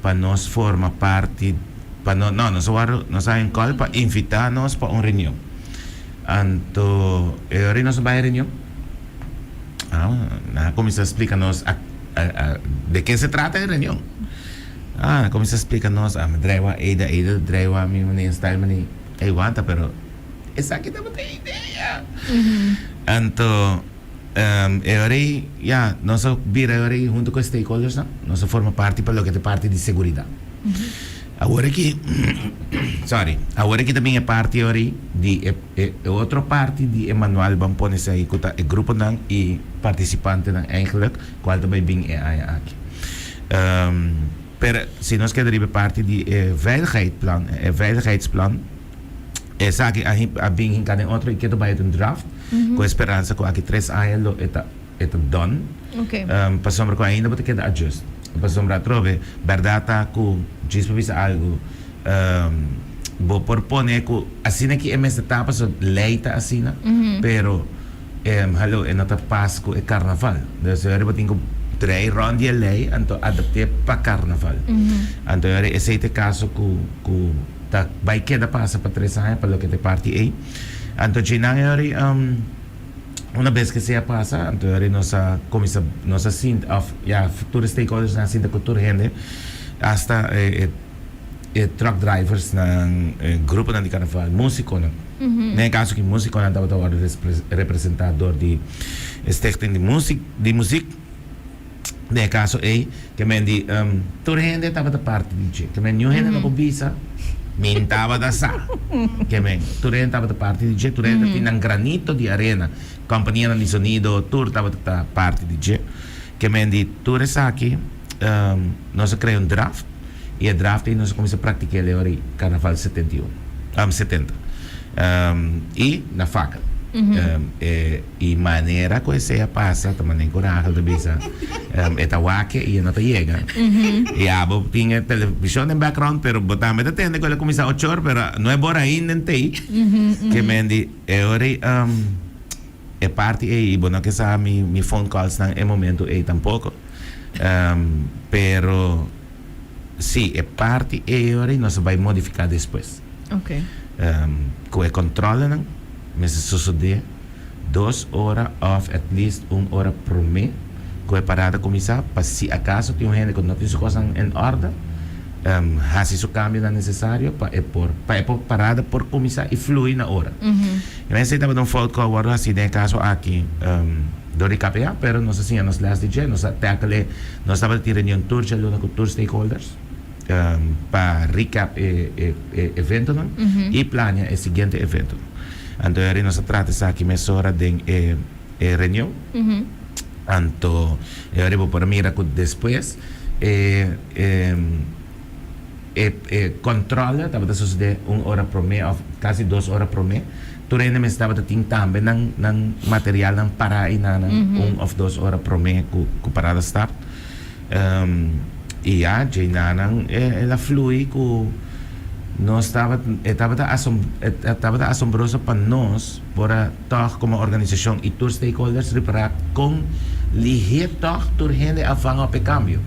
pa nos forma parti pa no no nos a wòrdu nos a haña un call pa invitá nos pa un reunion. Anto e ora nos a bai e reunion nan a kuminsá splika nos a de ke se trata e reunion. Ah nan a kuminsá splika nos a mi draiwa Eida Eida draiwa mi manera style manera ey wanta pero esaki tabata e idea. Anto e ora ey ya nos a bira e ora ey hunto ku e stakeholdersnan nos a forma parti pa loke ta e parti di seguridat. Awor aki, sorry, awor aki ta bin e parti ora ey di e e otro parti di e manual ban pone esei ku ta e gruponan i partisipantenan eigenlijk kual ta bai bin e aña aki. Pero si nos keda riba e parti di e veiligheidplan, e veiligheidsplan, esaki a a bin hinka den otro i ke ta bai un draft ku e speransa ku aki tres aña lo e ta e ta done. Pasobra ku ainda bo ta keda adjust. Pasobra atrobe bèrdat ta ku djis pa bisa algu bo por pone ku asina ki e mester ta pasobra lei ta asina pero hallo e no ta pas ku e karnaval. Dus e ora bo tin ku drei rònt di e lei anto adapt'é pa karnaval. Anto e ora esei ta e kaso ku ku ta bai keda pasa pa tres aña pa loke ta e parti ei. Anto djinan e ora una bes ku esei a pasa anto e ora nos a kuminsá nos a sinta òf ya tur e stakeholdersnan a sinta ku tur hende hasta e e truck driversnan, e gruponan di karnaval, músikonan. Den e kaso ki músikonan tabata wòrdu representá dor di e stichting di musik di muzik. Den e kaso ei ke men di tur hende tabata parti di dje. Ke men niun hende no por bisa mi n tabata sa. Ke men tur hende tabata parti di dje, tur hende tin nan granito di arena, kompanianan di sonido tur tabata ta parti di dje. Ke men di tur esaki nos a krea un draft. I e draft ei nos a kuminsá praktik'é el e ora ei Karnaval 71, 70. I na fakkel. E i manera ku esei a pasa ta manera ku Rachel ta bisa e ta wak i e no ta yega. I abo tin e televishon den background pero bo tambe ta tende ku el a kuminsá ocho or pero nuebe or ainda en tei. Ke men di e ora ei e parti ei i bo no ke sa mi mi phone callsnan e momento ei tampoko. Pero. Sí, e parti ei ora nos a bai modifiká despues. Oké. Ku e kòntròlenan mester sosodé dos ora òf at least un ora promé ku e parada kuminsá pa si akaso tin un hende ku no tin su kosnan en òrde hasi su kambionan nesesario pa e por pa e por parada por kuminsá i flui na ora. I mester tabata un fout ku a wòrdu hasi den e kaso aki dor di KPA pero nos a siña nos lès di dje, nos a tackle e. Nos tabata tin reunion tur djaluna ku tur stakeholders pa recap e e eventonan i plania e siguiente eventonan. Anto eri nos a trata esaki mesora den e e reunion. Anto e ora bo por a mira ku despues e e e e controle tabata sosode un ora prome of kasi dos ora prome. Tur hende mester tabata tin tambe nan nan materialnan para einan un of dos ora prome ku ku parada start. I ya djeinanan el a flui ku nos tabat e tabata asom e tabata asombroso pa nos por a tòg komo organisashon i tur stakeholders ripará kon lihé tòg tur hende a vang op e kambio.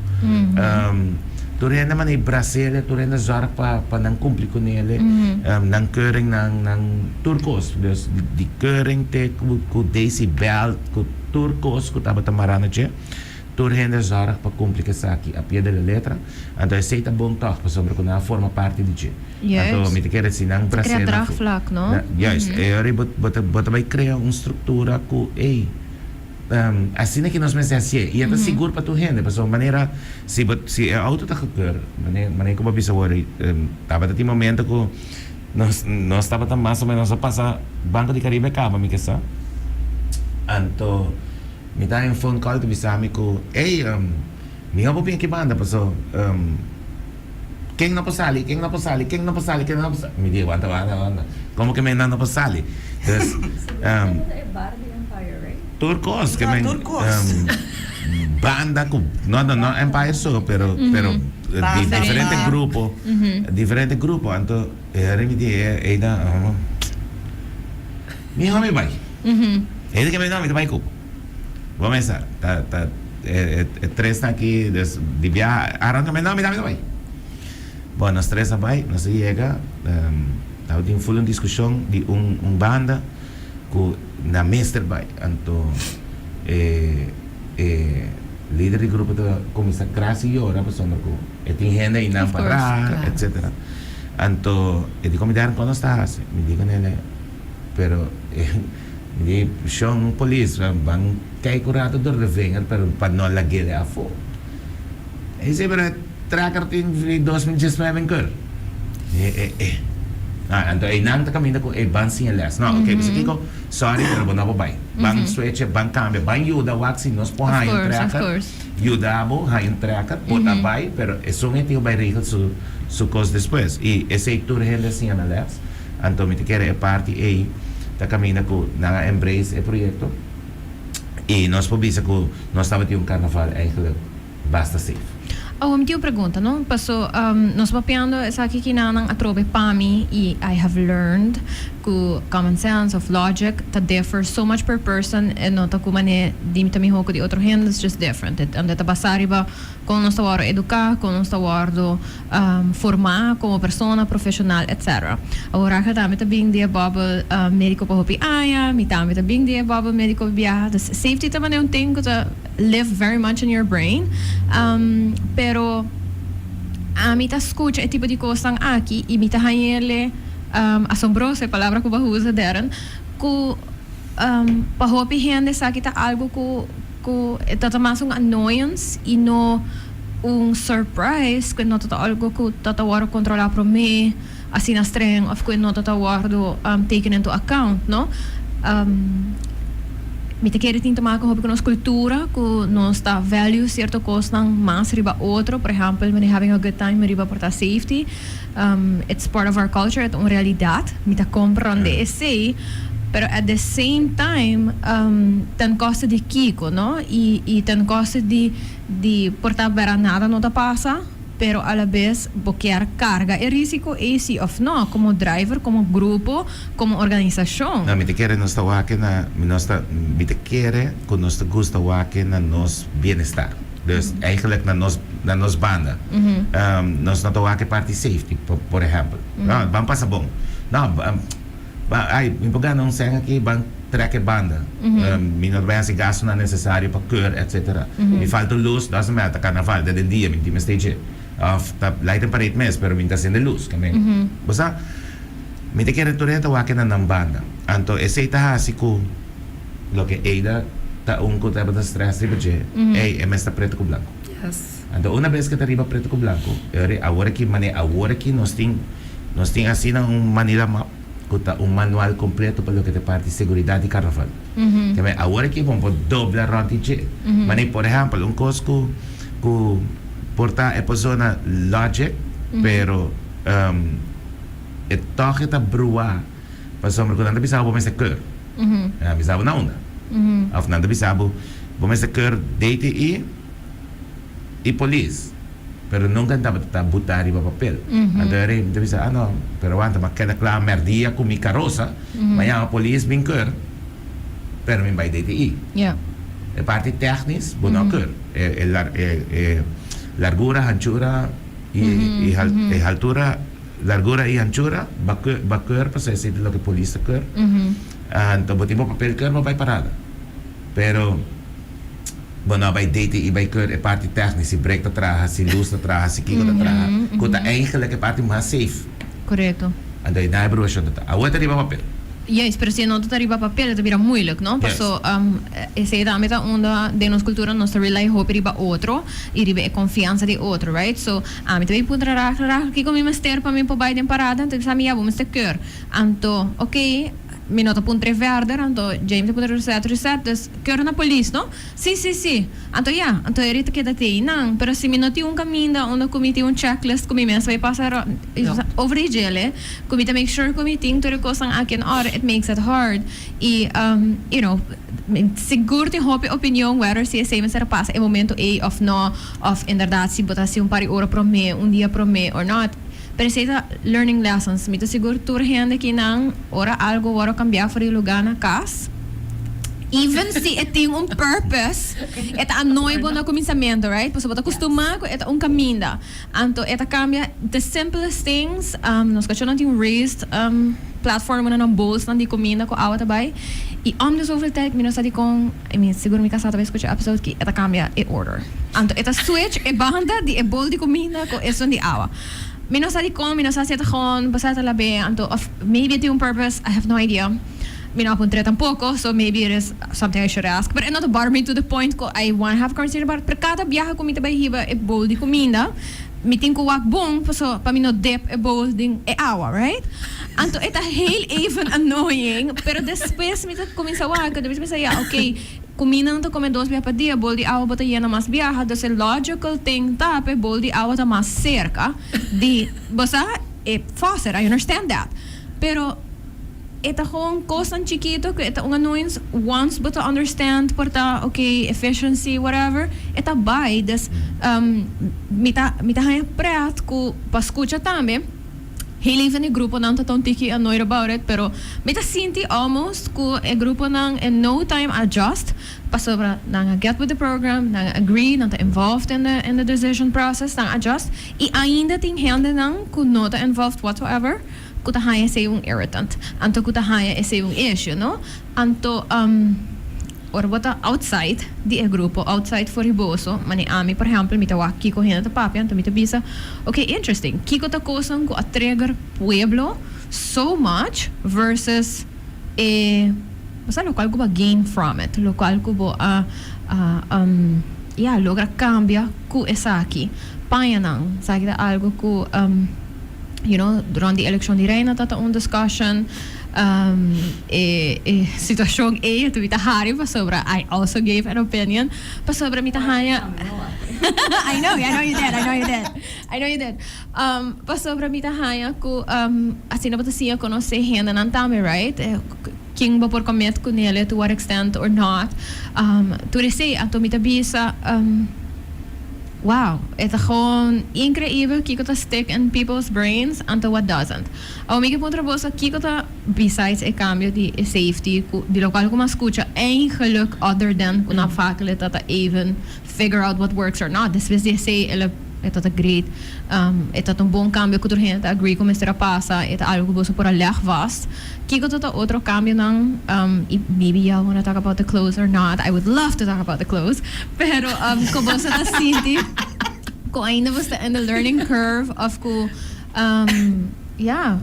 Tur hende manera e brasele, tur hende zòrg pa pa nan kumpli kunele, nan keuring, nan nan tur kos. Dus di keuring te ku ku Daisy belt, ku tur kos ku tabata mará na dje, tur hende zòrg pa kumpli ku esaki a pie de la letra. Anto esei ta bon tòg pasobra ku nan a forma parti di dje. Anto mi ta kere si nan Ta krea brasele draagvlak, no? Juist, e ora bo bo ta bo ta bai krea un struktura ku ey. Asina ki nos mester hasié i e ta sigur pa tur hende pasobra manera si bo si e auto ta gekeur manera manera ku bo a bisa awor tabata tin momento ku nos nos tabata mas o menos a pasa Banco di Caribe kaba mi ke sa anto mi ta haña un phone call ta bisa mi ku ey mi no por bin aki banda paso Ken no por sali? Ken no por sali? Ken no por sali? Ken no por sali? Mi di, wanta, wanta, wanta. Como que men no por sali? Dus, um, e bar di Empire, right? Tur cos. Que men, tur cos. Banda cu, no, no, no Empire so, pero, pero di diferente grupo, diferente grupo. Anto, e mi di, e, e, da, mi home bai. E di que men no, mi ta bai cu. Bo mesa, ta, ta, e, e, e tresnan aki, des, di biaha, aranka mi, no, mi tambe ta bai. Bon, nos tres a bai, nos a yega, tabatin ful un diskushon di un, un banda ku nan mester bai. Anto e, e lider di grupo ta kuminsá krasi yora pasobra ku e tin hende einan Of course, pará, claro. etcetera. Anto e di kon mi Darren, kon nos ta hasi? Mi di ku nele, pero e. Di shon polis ban kijk un rato door de vinger pero pa no lag'e afo. E si pero e tracker tin di 2019 en keur. E e e. Ah, anto einan ta caminda cu e ban siña les. No, ok, bisa kico, sorry pero bo no por bay. Ban switch, ban cambia, ban yuda wak si nos por Of haya un course, of tracker. course. Yuda bo haya un tracker, bo ta bay, pero esun e tin cu bay regel su su cos despues. Y esey tur hende a siña na les. Anto mi ta kere e parti ei ta kaminda ku nan a embrace e proyekto i nos por bisa ku nos tabatin un karnaval eigenlijk basta safe. Awor mi tin un pregunta, no? Paso nos papiando esaki kinanan atrobe pa mi i I have learned ku common sense of logic ta differ so much per person e no ta ku manera di mi ta miho ku di otro hende, it's just different. E ta basa riba Kon nos ta wòrdu eduká, kon nos ta wòrdu formá komo persona, profeshonal, etc. Awor Rachel tambe ta bin di e bòbel médiko pa hopi aña, mi tambe ta bin di e bòbel médiko pa biaha. Dus safety ta manera un ting ku ta live very much in your brain. Pero ami ta skucha e tipo di kosnan aki i mi ta hañ'ele asombroso, e palabra ku bo a usa Darren, ku pa hopi hende esaki ta algu ku. Cu e ta ta mas un annoyance y no un surprise cu e no ta ta algo cu ta ta wordo controla prome asina streng of cu e no ta ta wordo taken into account, no. Mi ta kere tin te maken hopi cu nos cultura cu nos ta value cierto cosnan mas riba otro, por ehempel wanneer having a good time riba por ta safety, it's part of our culture, e ta un realidad, mi ta comprende esey. Pero at the same time ten koste di kiko, no? Y y ten koste di di por ta bera nada no ta pasa, pero a la bes bo kier carga e risico ey si of no, como driver, como grupo, como organisacion. No, mi ta kere nos ta wak na, nos ta, mi ta kere cu nos ta gusta wak na nos bienestar. Dus eigenlijk na nos, na nos banda. Nos no ta wak e parti safety, por ehempel. No, ban pasa bon. No, Ba, ay, mi por gana un sèn aki, ban trèk e banda. Mi no ta bai hasi gastunan nesesario pa keur, etsetera. Mi falta un lus, doesn't matter, ta karnaval, ta den dia, mi tin mester dje. Òf ta light and parade mes, pero mi ta sende lus. Ke men, bo sa, mi ta kere tur hende ta wak na nan banda. Anto esei ta hasi ku loke Eida ta un ku tabata stress riba dje, ey, e mes ta pretu ku blanku. Anto una bes ke ta riba pretu ku blanku, e ora awor aki, manera awor aki nos tin. Nos tin asina un Manila Map ku ta un manual kompleto pa loke ta parti seguridat di karnaval. Keme awor aki bo por dobla rònt di dje. Manera por ehèmpel un kos ku ku por ta e persona logic pero e tòg e ta bruá pasobra ku nan ta bisa bo mester keur. Nan bisa bo na unda. Òf nan ta bisa bo bo mester keur DTI i polis. Pero nunca N tabata ta buta riba papel. Anto e rei mi ta bisa, ah no, pero wanta, m'a keda kla merdia ku mi karosa, m'a yama polis bin keur, pero mi bai DTI. E parti technisch bo no keur. E e largura, hanchura i e haltura, largura i hanchura ba keur, ba keur pasobra esei ta loke polis ta keur. Anto bo tin bo papel keur bo bai parada. Pero. Bo no a bai DTI bai keur e parti technisch, si brek ta traha, si luz ta traha, si kiko ta traha, ku ta eigenlijk e parti mas safe. Korekto. Anto e na e bruashon ta ta. Awor ta riba papel. Juist, pero si no ta riba papel, ta bira moeilijk, no? Paso esey tambe ta unda den nos cultura nos ta rely hopi riba otro y riba e confiansa di otro, right? So, ami ta bay puntra Rachel, Rachel, kico mi mester pa mi por bay den parada? Anto e bisa mi, ya, bo mester keur. Anto, ok, mi no ta puntra e verder, anto James ta puntra Rosette, Rosette, dus keur na polis, no? Si, si, si. Anto ya, anto e rita keda te einan. Pero si mi no tin un caminda unda cu mi tin un checklist cu mi mes bay pasa over di djele, cu mi ta make sure cu mi tin tur e cosnan aki en orde, it makes it hard. Y, sigur tin hopi opinion whether si esey mester a pasa e momento ey of no, of inderdaad si bo ta haci un par di ora prome, un dia prome or not. Pero esey ta learning lessons. Mi ta sigur tur hende kinan ora algo worde cambia for di lugar na cas, even si e tin un purpose, e ta annoy bo na cuminsamento, right? Pasobra bo ta costuma cu e ta un caminda. Anto e ta cambia the simplest things. Nos cachonan tin raised platform unda nan bolsnan di cuminda cu awa ta bay. Y om de zoveel tijd mi no sa dicon, I mean, sigur mi casa ta bay scucha e episode ki e ta cambia e order. Anto e ta switch e banda di e bol di cuminda cu esun di awa. Mi no sa dicon, mi no sa si e ta gewoon pasobra e ta lab'é, anto of maybe e tin un purpose, I have no idea. Mi no a puntr'é tampoco, so maybe it is something I should ask. Pero e no ta bother me to the point cu I wanna have a conversation about it. Pero cada biaha cu mi ta bay hiba e bowl di cuminda, mi tin cu wak bon paso pa mi no dip e bowl den e awa, right? Anto e ta heel even annoying, pero despues mi ta cuminsa wak, mi ta pensa, ya, ok, cuminda no ta come dos biaha pa dia, bowl di awa bo ta yena mas biaha, dus e logical thing ta pa e bowl di awa ta mas cerca di, bo sa, e faucet, I understand that. Pero e ta gewoon cosnan chikito cu e ta un annoyance once bo ta understand por ta ok efficiency whatever e ta bay. Dus mi ta haya pret cu pa scucha tambe heel even e gruponan ta un tiki annoyed about it, pero mi ta sinti almost cu e gruponan in no time adjust pasobra nan a get with the program, nan a agree, nan ta involved in the decision process, nan adjust y ainda tin hendenan cu no ta involved whatsoever cu ta haya esey un irritant, anto cu ta haya esey un issue, no? Anto ora bo ta outside di e grupo, outside for riboso, mane ami, por ehempel, mi ta wak kiko hende ta papia, anto mi ta bisa, ok, interesting, kiko ta cosnan cu a trigger pueblo so much versus e, o locual cu bo a gain from it, locual cu bo a, yeah, logra cambia cu esaki? Pañanan, esaki ta algo cu durante di eleccion di reina tata un discussion, e situacion e tu ta hari pasobra I also gave an opinion pasobra mi ta haya. I know you did, I know you did, I know you did. Pasobra mi ta haya cu asina bo ta siña conoce hendenan tambe, right? Ken bo por commit cu nele, to what extent or not. Tur esey, anto mi ta bisa, wow, e ta gewoon increibel kiko ta stick in people's brains anto what doesn't. Awor mi ke puntra boso kiko ta, besides e cambio di e safety cu di locual cu m'a scucha eigenlijk, other than cu na vaak ta ta even figure out what works or not. Despues di esey el e ta great. E ta un bon cambio cu tur hende ta agree cu mester a pasa, e ta algo cu boso por a leg vast. Kiko ta ta otro cambionan? Y maybe y'all wanna talk about the clothes or not. I would love to talk about the clothes. Pero cu boso ta sinti cu ainda boso ta in the learning curve of cu yeah,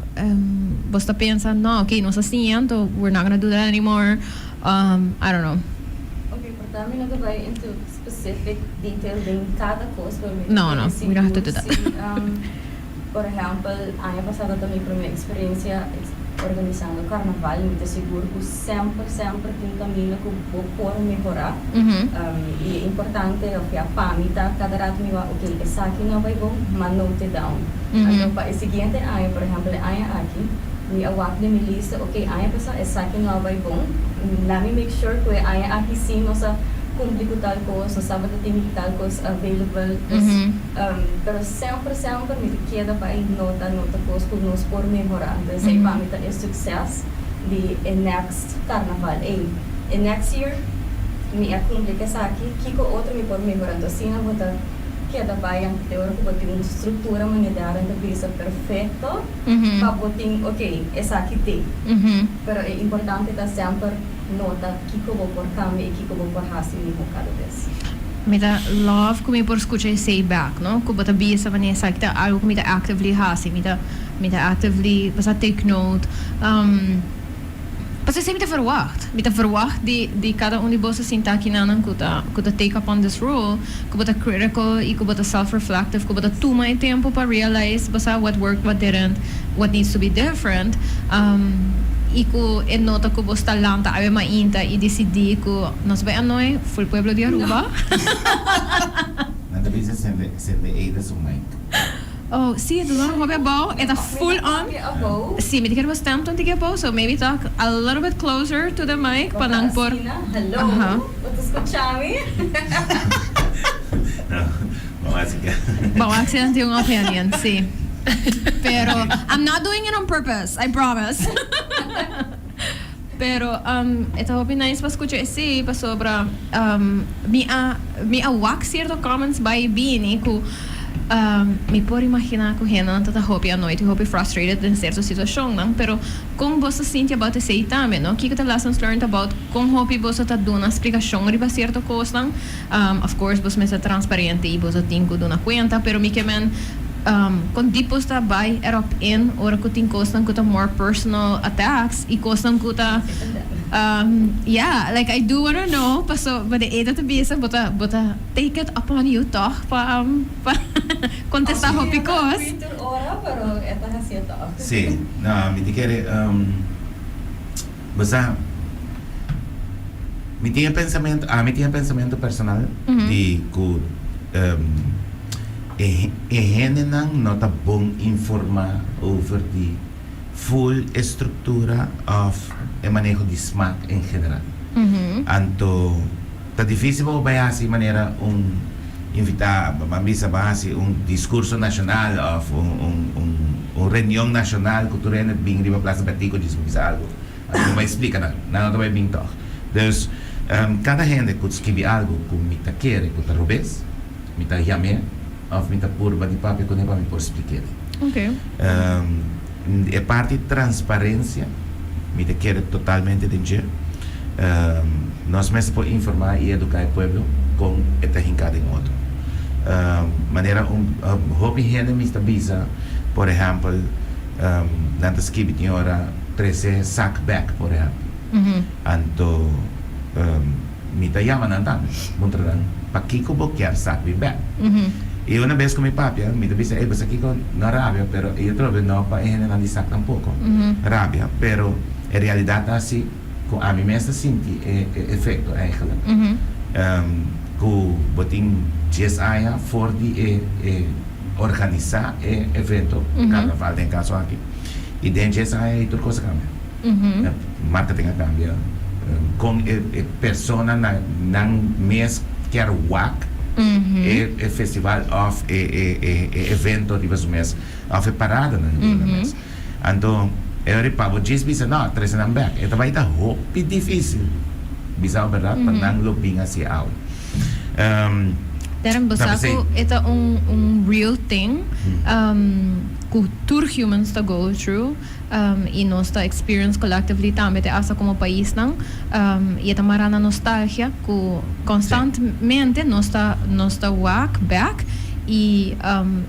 boso ta pensa, no, okay, nos a siña, anto we're not gonna do that anymore. I don't know. Okay, por tanto, mi no ta bay into specific detail den cada cos, pero mi No, we don't have to do that. Si, por ehempel, aña pasa ta mi prome experiencia organisando carnaval, mi ta sigur cu semper, semper tin caminda cu bo por mehora. Y e importante, of ja, pa mi ta cada rato mi wak, ok, esaki no bay bon, m'a note it down. Anto pa e siguiente aña, por ehempel, e aña aki, mi a wak den mi lista, ok, aña pasa esaki no bay bon, let me make sure cu e aña aki si nos a cumpli cu tal cos, nos tabata tin tal cos available. Dus, pero semper, semper mi ta keda bay nota, nota cos cu nos por mehora. Anto esey pa mi ta e succes di e next carnaval. Ey, e next year mi a cumpli cu esaki, kiko otro mi por mehora? Anto asina bo ta keda bay te ora cu bo tin un structura manera ta bisa perfecto pa bo tin, ok, esaki te. Pero e importante ta semper nota kiko bo por cambia y kiko bo por haci miho cada bes. Mi ta love cu mi por scucha esey back, no? Cu bo ta bisa, Vanessa, cu ta algo cu mi ta actively haci, mi ta actively, basta take note. Pasobra esei mi ta verwacht. Mi ta verwacht di di kada un di boso sinta akinanan ku ta ku ta take upon this role, ku bo ta critical i ku bo ta self-reflective, ku bo ta tuma e tempu pa realize bo sa what worked, what didn't, what needs to be different, i ku e nota ku bo sta lanta awe mainta i disidí ku nos bai anoi full pueblo di Aruba. Nan ta bisa sende sende Ada su mic. Oh, si, e ta duna hopi abou. E ta full on. Si, mi ta kere bo stem ta un tiki abou, so maybe talk a little bit closer to the mic pa nan por. Hallo, bo ta scucha mi? No, bo haci ke. Bo haci nan tin un opinion, si. Pero I'm not doing it on purpose, I promise. Pero e ta hopi nice pa scucha esey pasobra mi a mi a wak cierto comments bay y bini cu mi por imagina cu hendenan ta ta hopi annoyed y hopi frustrated den cierto situacionnan pero con boso ta sinti about esey tambe no? Kico ta lessons learned about con hopi boso ta duna splicacion riba cierto cosnan? Of course boso mester transparente y boso tin cu duna cuenta pero mi ke men con diep boso ta bay erop in ora cu tin cosnan cu ta more personal attacks y cosnan cu ta yeah like I do wanna know paso bo de Eda ta bisa bo ta bo ta take it upon you toch pa pa contesta hopi cos. Si, no mi ta kere bo sa. Mi tin e pensamentu, ami tin e pensamentu personal di ku e e hendenan no ta bon informá over di full e struktura òf e maneho di smak en general. Anto ta difísil pa bo bai hasi manera un invitá, ban bisa ban hasi un diskurso nashonal òf un un un un reunion nashonal ku tur hende bin riba Plaza Betico djis pa bisa algu. Anto bo bai splika nan, nan no ta bai bin tòg. Dus, kada hende ku skibi algu ku mi ta kere ku ta robes, mi ta yam'é òf mi ta purba di papia kuné pa mi por splik'é. E parti transparensia mi ta kere totalmente den dje. Nos mester por informá i eduká e pueblo kon e ta hinká den otro. Manera un hopi hende mi ta bisa, por ehèmpel, nan ta skibi tin ora trese sak bek, por ehèmpel. Anto mi ta yama nan tambe, puntra nan, Pakiko bo kier sak bin bek? I una bes ku mi papia, mi ta bisa, Ey, bo sa kiko? No rabia, pero i otro bes no pa e hendenan di sak tampoko rabia, pero e realidat ta asi ku ami mes ta sinti e efekto eigenlijk. Ku bo tin dies aña for di e organisá e evento, karnaval den e kaso aki. I den dje aña ei tur kos a kambia. Marketing a kambia, kon e persona nan mes kier wak e festival òf e evento riba su mes òf e paradanan riba nan mes. Anto e ora pa bo djis bisa no, trese nan bèk. E ta bai ta hopi difísil bisa bo bèrdat pa nan lo bin hasi awe. Darren, bo sa ku e ta un real thing ku tur humans ta go through i nos ta experience collectively tambe te asta komo paisnan i e ta mará na nostalgia ku constantmente nos ta nos ta wak bek i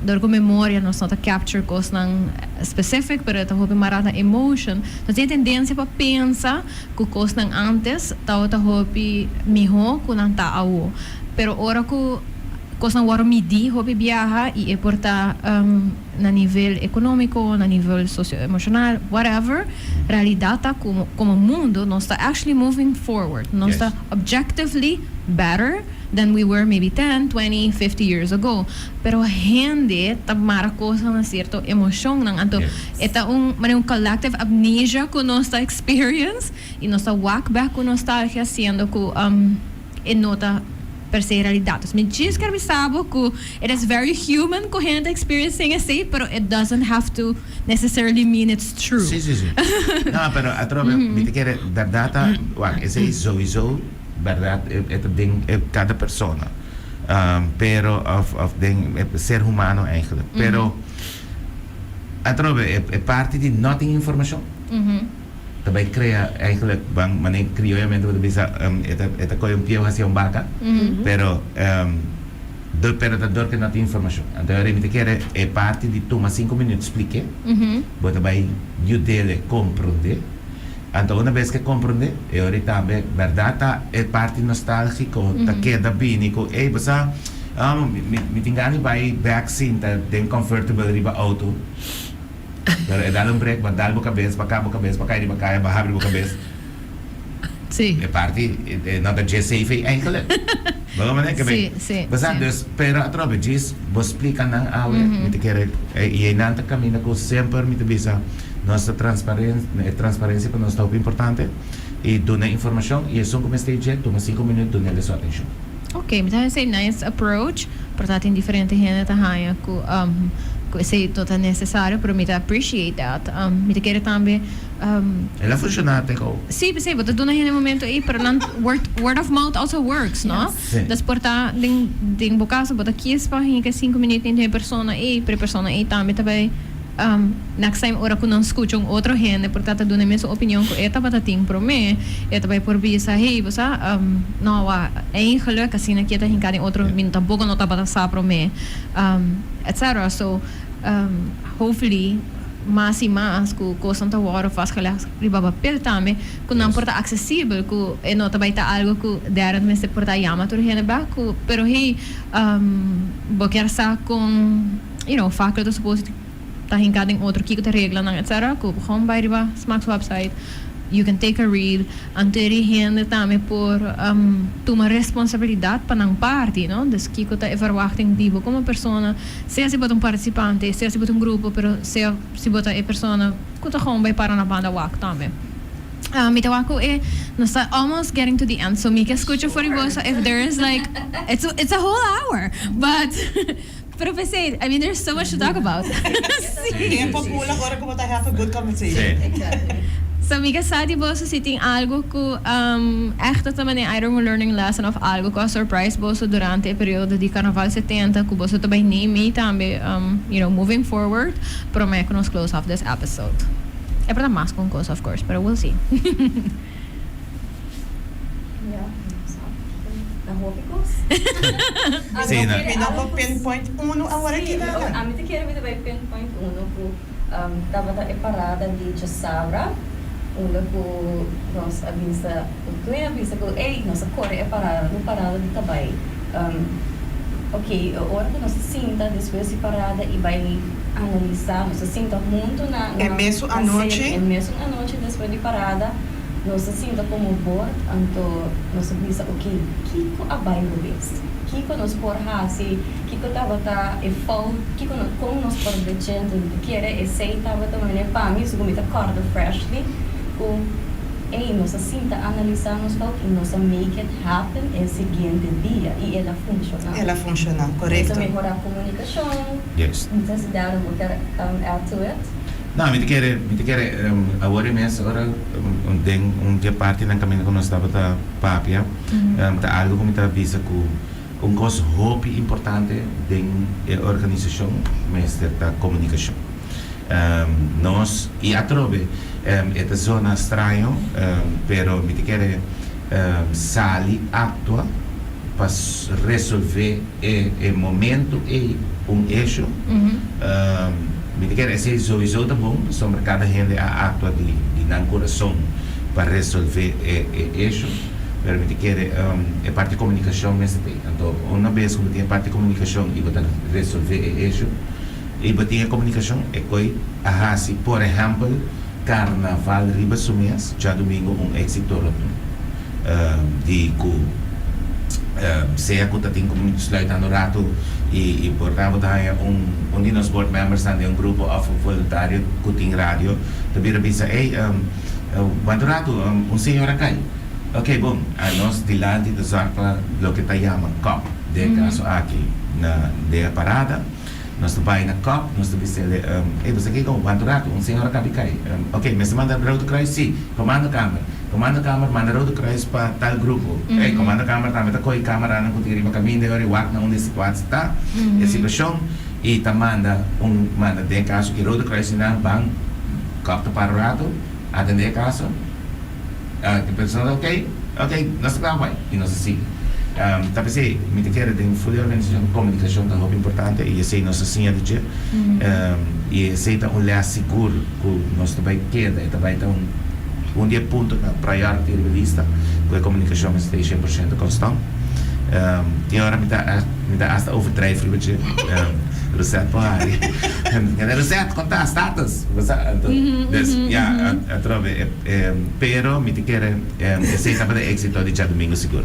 dor ku memoria nos no ta capture kosnan specific pero e ta hopi mará na emotion nos tin e tendencia pa pensa ku kosnan antes tabata hopi mihó ku nan ta awo. Pero ora ku kosnan wòrdu midí hopi biaha i e por ta na nivel ekonómiko, na nivel sosio-emoshonal, whatever, realidat ta ku komo mundu nos ta actually moving forward. Nos ta objectively better than we were maybe ten, twenty, fifty years ago. Pero hende ta mara kosnan na sierto emoshonnan. Anto e ta un manera un collective amnesia ku nos ta experience i nos ta wak bek ku nostalgia siendo ku e no ta per se realidat. Dus mi djis kier bisa bo ku it is very human ku hende ta experiencing esei pero it doesn't have to necessarily mean it's true. Sí, sí, sí. No, pero atrobe mi ta kere bèrdat ta, wak, esei souiso bèrdat e ta den kada persona. Pero of of den e ser humano eigenlijk. Pero atrobe e parti di no tin informacion ta bay crea eigenlijk ban mane crioyamente bo ta bisa e ta e ta coge un pieu hacia un baca pero dor pero ta dor ke no tin informacion. Anto ahora mi ta kere e parti di tuma cinco minuut spliké bo ta bay yudele comprende. Anto unabes ku komprondé, e ora tambe, berdat ta e parti nostálgiko, ta keda bini ku, "Ei, bo sa, mi tin gana di bai back sinta den comfortable riba auto." Pero e dal un break, ba dal bo kabes, ba kap bo kabes, ba kai riba kaya, ba habri bo kabes. E parti no ta dje safe eigenlijk. Bo manera ke Bo sa, dus, pero atrobe, djis, bo splika nan awe, mi ta kere, i nan ta kaminda ku semper mi ta bisa, nos ta transparente, e transparensia pa nos ta hopi importante, i duna informashon, i esun ku mester dje, tuma 5 minüt, dun'é su atenshon. Ok, mi ta esei nice approach, pero ta tin diferente hende ta haña ku esei no ta nesesario, pero mi ta appreciate that. Mi ta kere tambe El a funshoná te gou. Si, bo ta duna hende momento ei, pero nan word of mouth also works, no? Si. Dus por ta den bo kaso bo ta kies pa hinka 5 minüt den e persona ei, pero e persona ei tambe ta bai next time ora ku nan skucha un otro hende por ta ta duna e mesun opinion ku e tabata tin promé, e ta bai por bisa, "Hey, bo sa, no wa, eigenlijk asina ki e ta hinka den otro, mi tampoko no tabata sa promé," etc. So, hopefully mas i mas ku kosnan ta wòrdu vastgelegd riba papel tambe, ku nan por ta aksesibel, ku e no ta bai ta algu ku dèrent mester por ta yama tur hende bèk ku, pero hey, bo kier sa kon, fakkel ta suppose ta hinká den otro, kiko ta reglanan, etc. Ku gewoon bai riba SMAC's website, you can take a read, anto e hende tambe por tuma responsabilidat pa nan parti, no? Dus kiko ta e verwachting di bo komo persona, sea si bo ta un partisipante, sea si bo ta un grupo, pero sea si bo ta e persona ku ta gewoon bai para na banda wak tambe. Mi ta wak ku e nos ta almost getting to the end, so mi ke skucha for di boso if there is like, it's a whole hour, but pero p'esei, I mean, there's so much to talk about. Si. Tempo pula ora ku bo ta have a good conversation. So mi ke sa di boso si tin algo ku echt ta manera either un learning lesson of algo ku a surprise boso durante e periodo di Carnaval 70 ku boso ta bai neem tambe moving forward promé ku nos close off this episode. E por ta mas ku un kos, of course, pero we'll see. Ja, na hopi kos. Si, no. Mi no por pinpoint uno awor aki nada. Ami ta kere mi ta bai pinpoint uno ku tabata e parada di djasabra, unda ku nos a bisa, ku a bisa ku, "Ey, nos a kore e parada, no parada di tabay." Ok, ora ku nos a sinta despues di parada i bai analisá, nos a sinta huntu na E mesun anochi? E mesun anochi despues di parada, nos a sinta komo board, anto nos a bisa, "Ok, kiko a bai robes? Kiko nos por hasi? Kiko tabata e fout? Kiko no, kon nos por drecha?" Anto mi ta kere esei tabata manera pa mi, so ku mi ta kòrda freshly ku, ey, nos a sinta analisá nos fout i nos a make it happen e siguiente dia i el a funshoná. El a funshoná, korekto. Nos a mehorá komunikashon. Entonces, daarom bo kier add to it? No, mi ta kere awor e mes ora den un di e partinan kaminda ku nos tabata papia, ta algu ku mi ta bisa ku un kos hopi importante den e organisashon mester ta komunikashon. Nos i atrobe e ta zona straño, pero mi ta kere sali aktua pa resolvé e momento ei un issue. Mi ta kere esei sowieso ta bon, pasobra kada hende a aktua di nan kurason pa resolvé e issue, pero mi ta kere e parti komunikashon mester ta ei. Anto una bes ku bo tin e parti komunikashon i bo ta resolvé e issue i bo tin e komunikashon, e koi a hasi, por ehèmpel, Karnaval riba su mes djadumingu un éksito rotundo di ku sea ku ta tin ku sluitando ratu i por ta bo ta haña un di nos board membersnan den un grupo òf un voluntario ku tin radio ta bira bisa, "Ey, wanta un ratu, un señor a kai." Ok, bon, anos dilanti ta zòrg pa loke ta yama kòp den e kaso aki na den e parada. Nos ta bai na kòp, nos ta bis'el, "Ey, bo sa kiko? Wanta un ratu, un señor a kabi kai." Ok, mester manda Rode Kruis? Si. Komando kamer. Komando kamer manda Rode Kruis pa tal grupo. Ey, komando kamer tambe ta kohe kameranan ku tin riba kaminda e ora i wak na unda e situatie ta, e situashon, i ta manda un manda den kaso ki Rode Kruis di nan ban kòp ta para un ratu, atendé e kaso. E persona ta ok, ok, nos ta kla bai i nos ta sigui. Ta p'esei mi ta kere den full organisashon komunikashon ta hopi importante i esei nos ta siña di dje. I esei ta un lès sigur ku nos ta bai keda, e ta bai ta un. un di e puntonan priority riba lista ku e komunikashon mester ta 100% konstant. Tin ora mi ta mi ta hasta overdrijf riba dje. Rosette por hari. Rosette, kon ta status? Bo sa anto dus ya atrobe pero mi ta kere esei tabata e éxito di djadumingu sigur.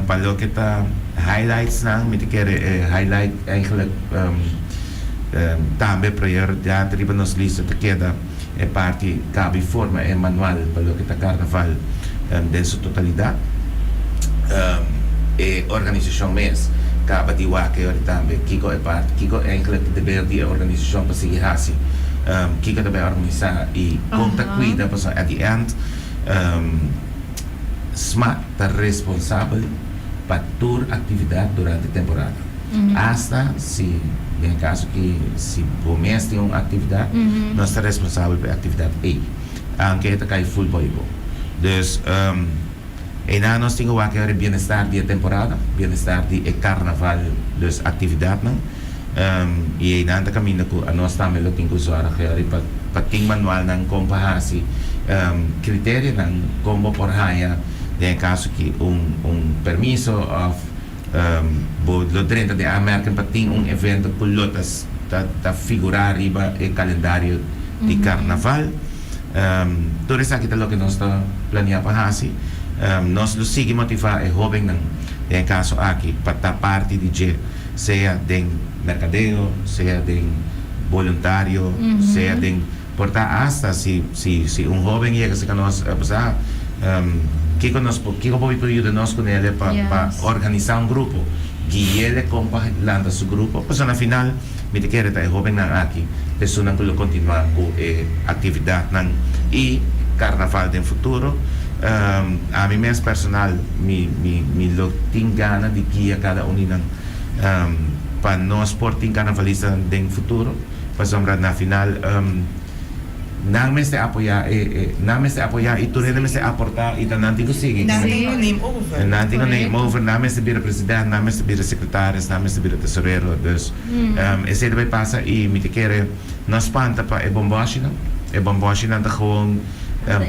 Pa loke ta highlights nan mi ta kere e highlight eigenlijk tambe prioridad riba nos lista ta keda e parti kabi forma e manual pa loke ta karnaval den su totalidat. E organisashon mes kaba di wak e ora tambe kiko e parti, kiko eigenlijk ta deber di e organisashon pa sigui hasi, kiko ta bai organisá i kon ta kuida pasobra at the end sma ta responsabel pa tur aktividat durante temporada. Asta si den e kaso ki si bo mes tin un aktividat, nos ta responsabel pa e aktividat ei, aunke e ta kai ful bou bo. Dus einan nos tin ku wak e bienestar di e temporada, bienestar di e karnaval, dus aktividatnan. I einan ta kaminda ku anos tambe lo tin ku zòrg pa pa tin manualnan kon pa hasi kriterianan kon bo por haña den e kaso ki un un permiso òf bo lo drenta den aanmerking pa tin un evento ku lo ta ta figurá riba e kalendario di karnaval. Tur esaki ta loke nos ta planea pa hasi. Nos lo sigui motivá e hóbennan den e kaso aki pa ta parti di dje, sea den merkadeo, sea den boluntario, sea den por ta asta si si si un hóben yega serka nos a bisa kiko nos por kiko bo por yuda nos ku nele pa pa organisá un grupo, guiele kon pa lanta su grupo, pasobra na final mi ta kere ta e hóbennan aki ta esunnan ku lo kontinuá ku e aktividatnan i karnaval den futuro. Ami mes personal mi mi mi lo tin gana di guia kada un di nan pa nos por tin karnavalistanan den futuro. Pasobra na final nan mester apoyá e e nan mester apoyá i tur hende mester aportá i ta nan tin ku sigui. Nan tin ku neem over. Nan tin ku neem over, nan mester bira president, nan mester bira sekretaris, nan mester bira tesorero. Dus esei ta bai pasa i mi ta kere no spanta pa e bombòshinan. E bombòshinan ta gewoon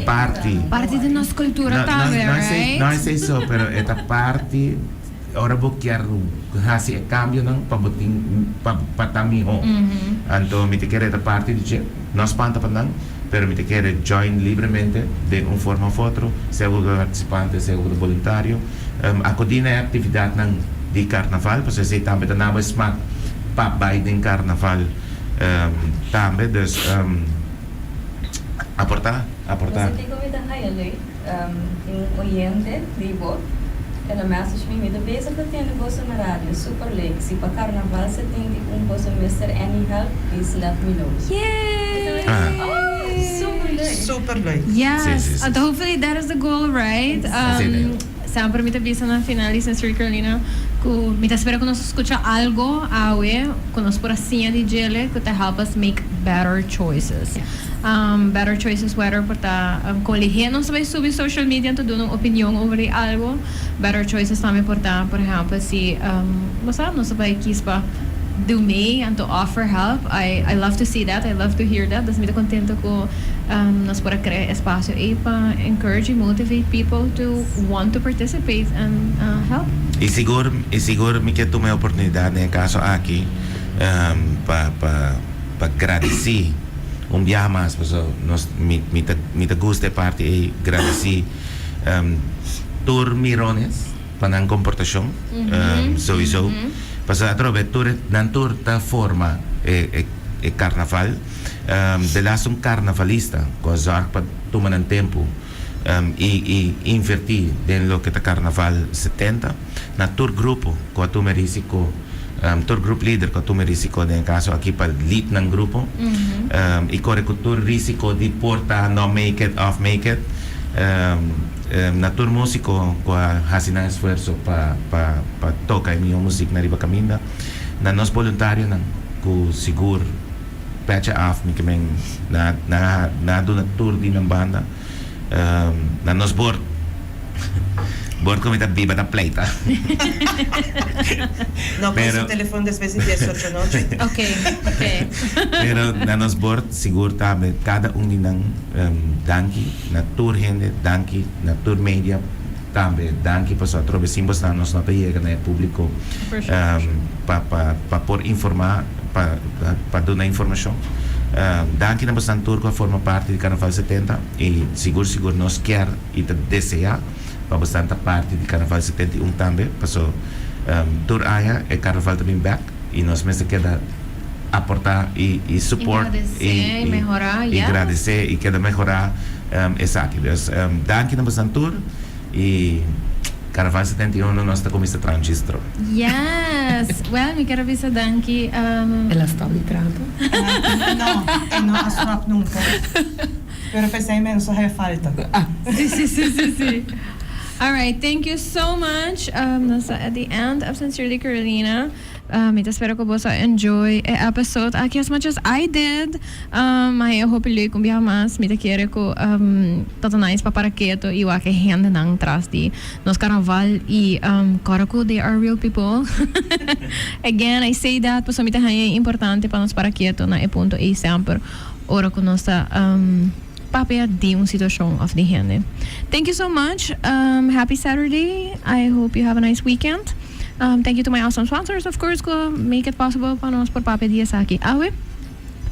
parti. Parti di nos kultura tambe, right? No esei so, pero e ta parti. Ora bo kier hasi e kambionan pa bo tin pa pa ta mihó. Anto mi ta kere ta parti di dje. No spanta pa nan, pero mi ta kere join libremente den un forma of otro, sea bo ta partisipante, sea bo ta boluntario. Akudí na e aktividatnan di karnaval, pasobra esei tambe ta na bo e smak pa bai den karnaval tambe. Dus aportá, aportá. Bo sa kiko mi ta haya leuk? Tin un oyente di bo, el a message mi, mi ta bezig ta tende boso na radio, super leuk, si pa carnaval 71 boso mester any help, please let me know. Yay! Oh, super leuk! Super leuk. Yes, Sí, sí, sí. anto hopefully that is the goal, right? Así ta. Semper mi ta bisa na final di Sensory Carolina ku mi ta spera ku nos a skucha algo awe ku nos por a siña di djele ku ta help us make better choices. Better choices whether por ta kon lihé nos ta bai subi social media anto duna un opinion over di algo. Better choices tambe por ta por ehempel si bo sa nos ta bai kis pa do mee anto offer help. I I love to see that, I love to hear that. Dus mi ta contento cu nos por a crea e espacio ey pa encourage y motivate people to want to participate and help. Y sigur y sigur mi ke tuma e oportunidad den e caso aki pa pa pa gradici un biaha mas paso nos mi mi ta mi ta gusta e parti ey gradici tur mirones pa nan komportashon souiso pasobra atrobe tur e nan tur ta forma e e karnaval de las un karnavalista ku a zòrg pa tuma nan tempu i i invertí den loke ta karnaval 70 na tur grupo ku a tuma e risiko tur group leader ku a tuma e risiko den e kaso aki pa lead nan grupo i kore ku tur risiko di por ta no make it òf make it. Na tur músiko ku a hasi nan esfuerso pa pa pa toka e mihó musik na riba kaminda. Na nos boluntarionan ku sigur pecha af mi ke men na nan a nan a duna tur di nan banda. Na nos bord. Board ku mi ta biba ta pleita. No por su telefon despues di 10 or djanochi. Ok, ok. Pero na nos board sigur tambe kada un di nan danki na tur hende, danki na tur media tambe danki pasobra atrobe sin bosnan nos no ta yega na e publico pa pa pa por informa pa pa duna informacion. Danki na bosnan tur cu a forma parti di Carnaval 70 y sigur sigur nos kier y ta desea pa bosnan ta parti di Carnaval 71 tambe paso tur aña e Carnaval ta bin bek y nos mester keda aporta y y support y y gradece y keda mehora esaki. Dus danki na bosnan tur y Carnaval 71 nos ta cuminsa traha un chistro. Yes! Well, mi kier a bisa danki. El a stop di traha anto? No, e no a stop nunca. Pero p'esei men so haña falta. Sí, sí, sí, sí, sí. All right, thank you so much. Nos ta at the end of Sincerely Carolina. Mi ta spera ku boso a enjoy e episode aki as much as I did. Mi haña hopi leuk un biaha mas. Mi ta kere ku ta ta nice pa para keto i wak e hendenan tras di nos carnaval i kòrda ku they are real people. Again, I say that pasobra mi ta haña e importante pa nos para keto na e punto ei semper. Ora ku nos ta papia di un situashon òf di hende. Thank you so much. Happy Saturday. I hope you have a nice weekend. Thank you to my awesome sponsors of course ku make it possible pa nos por papia di esaki awe.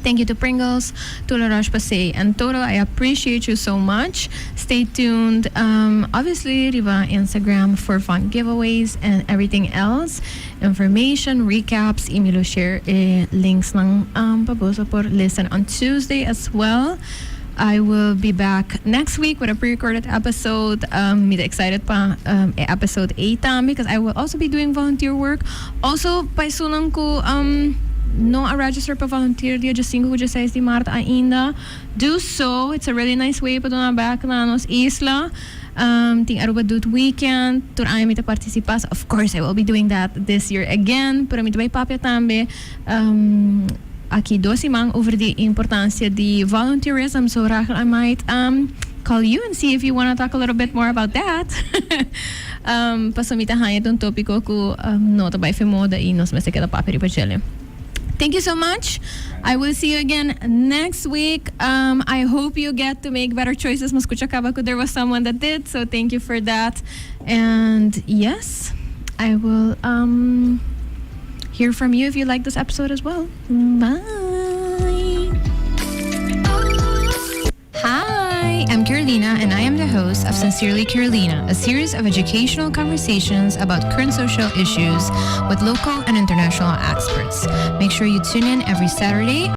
Thank you to Pringles, to La Roche-Posay and Total. I appreciate you so much. Stay tuned obviously riba Instagram for fun giveaways and everything else. Information, recaps y mi lo share e linksnan pa boso por listen on Tuesday as well. I will be back next week with a pre-recorded episode. Mi ta excited pa e episode ei tambe because I will also be doing volunteer work. Also pa esunnan cu no a register pa volunteer dia 5 cu 6 di maart ainda, do so. It's a really nice way pa duna back na nos isla. Tin Aruba Doet Weekend, tur aña mi ta participa, so of course I will be doing that this year again, pero mi ta bay papia tambe aki dos siman over di importancia di volunteerism, so Rachel I might call you and see if you wanna talk a little bit more about that, pasobra mi ta haña ta un topico cu no ta bay fe moda y nos mester keda papia riba djele. Thank you so much. I will see you again next week. I hope you get to make better choices. Mi a scucha caba cu there was someone that did, so thank you for that. And yes, I will hear from you if you like this episode as well. Bye. Hi, I'm Carolina and I am the host of Sincerely Carolina, a series of educational conversations about current social issues with local and international experts. Make sure you tune in every Saturday.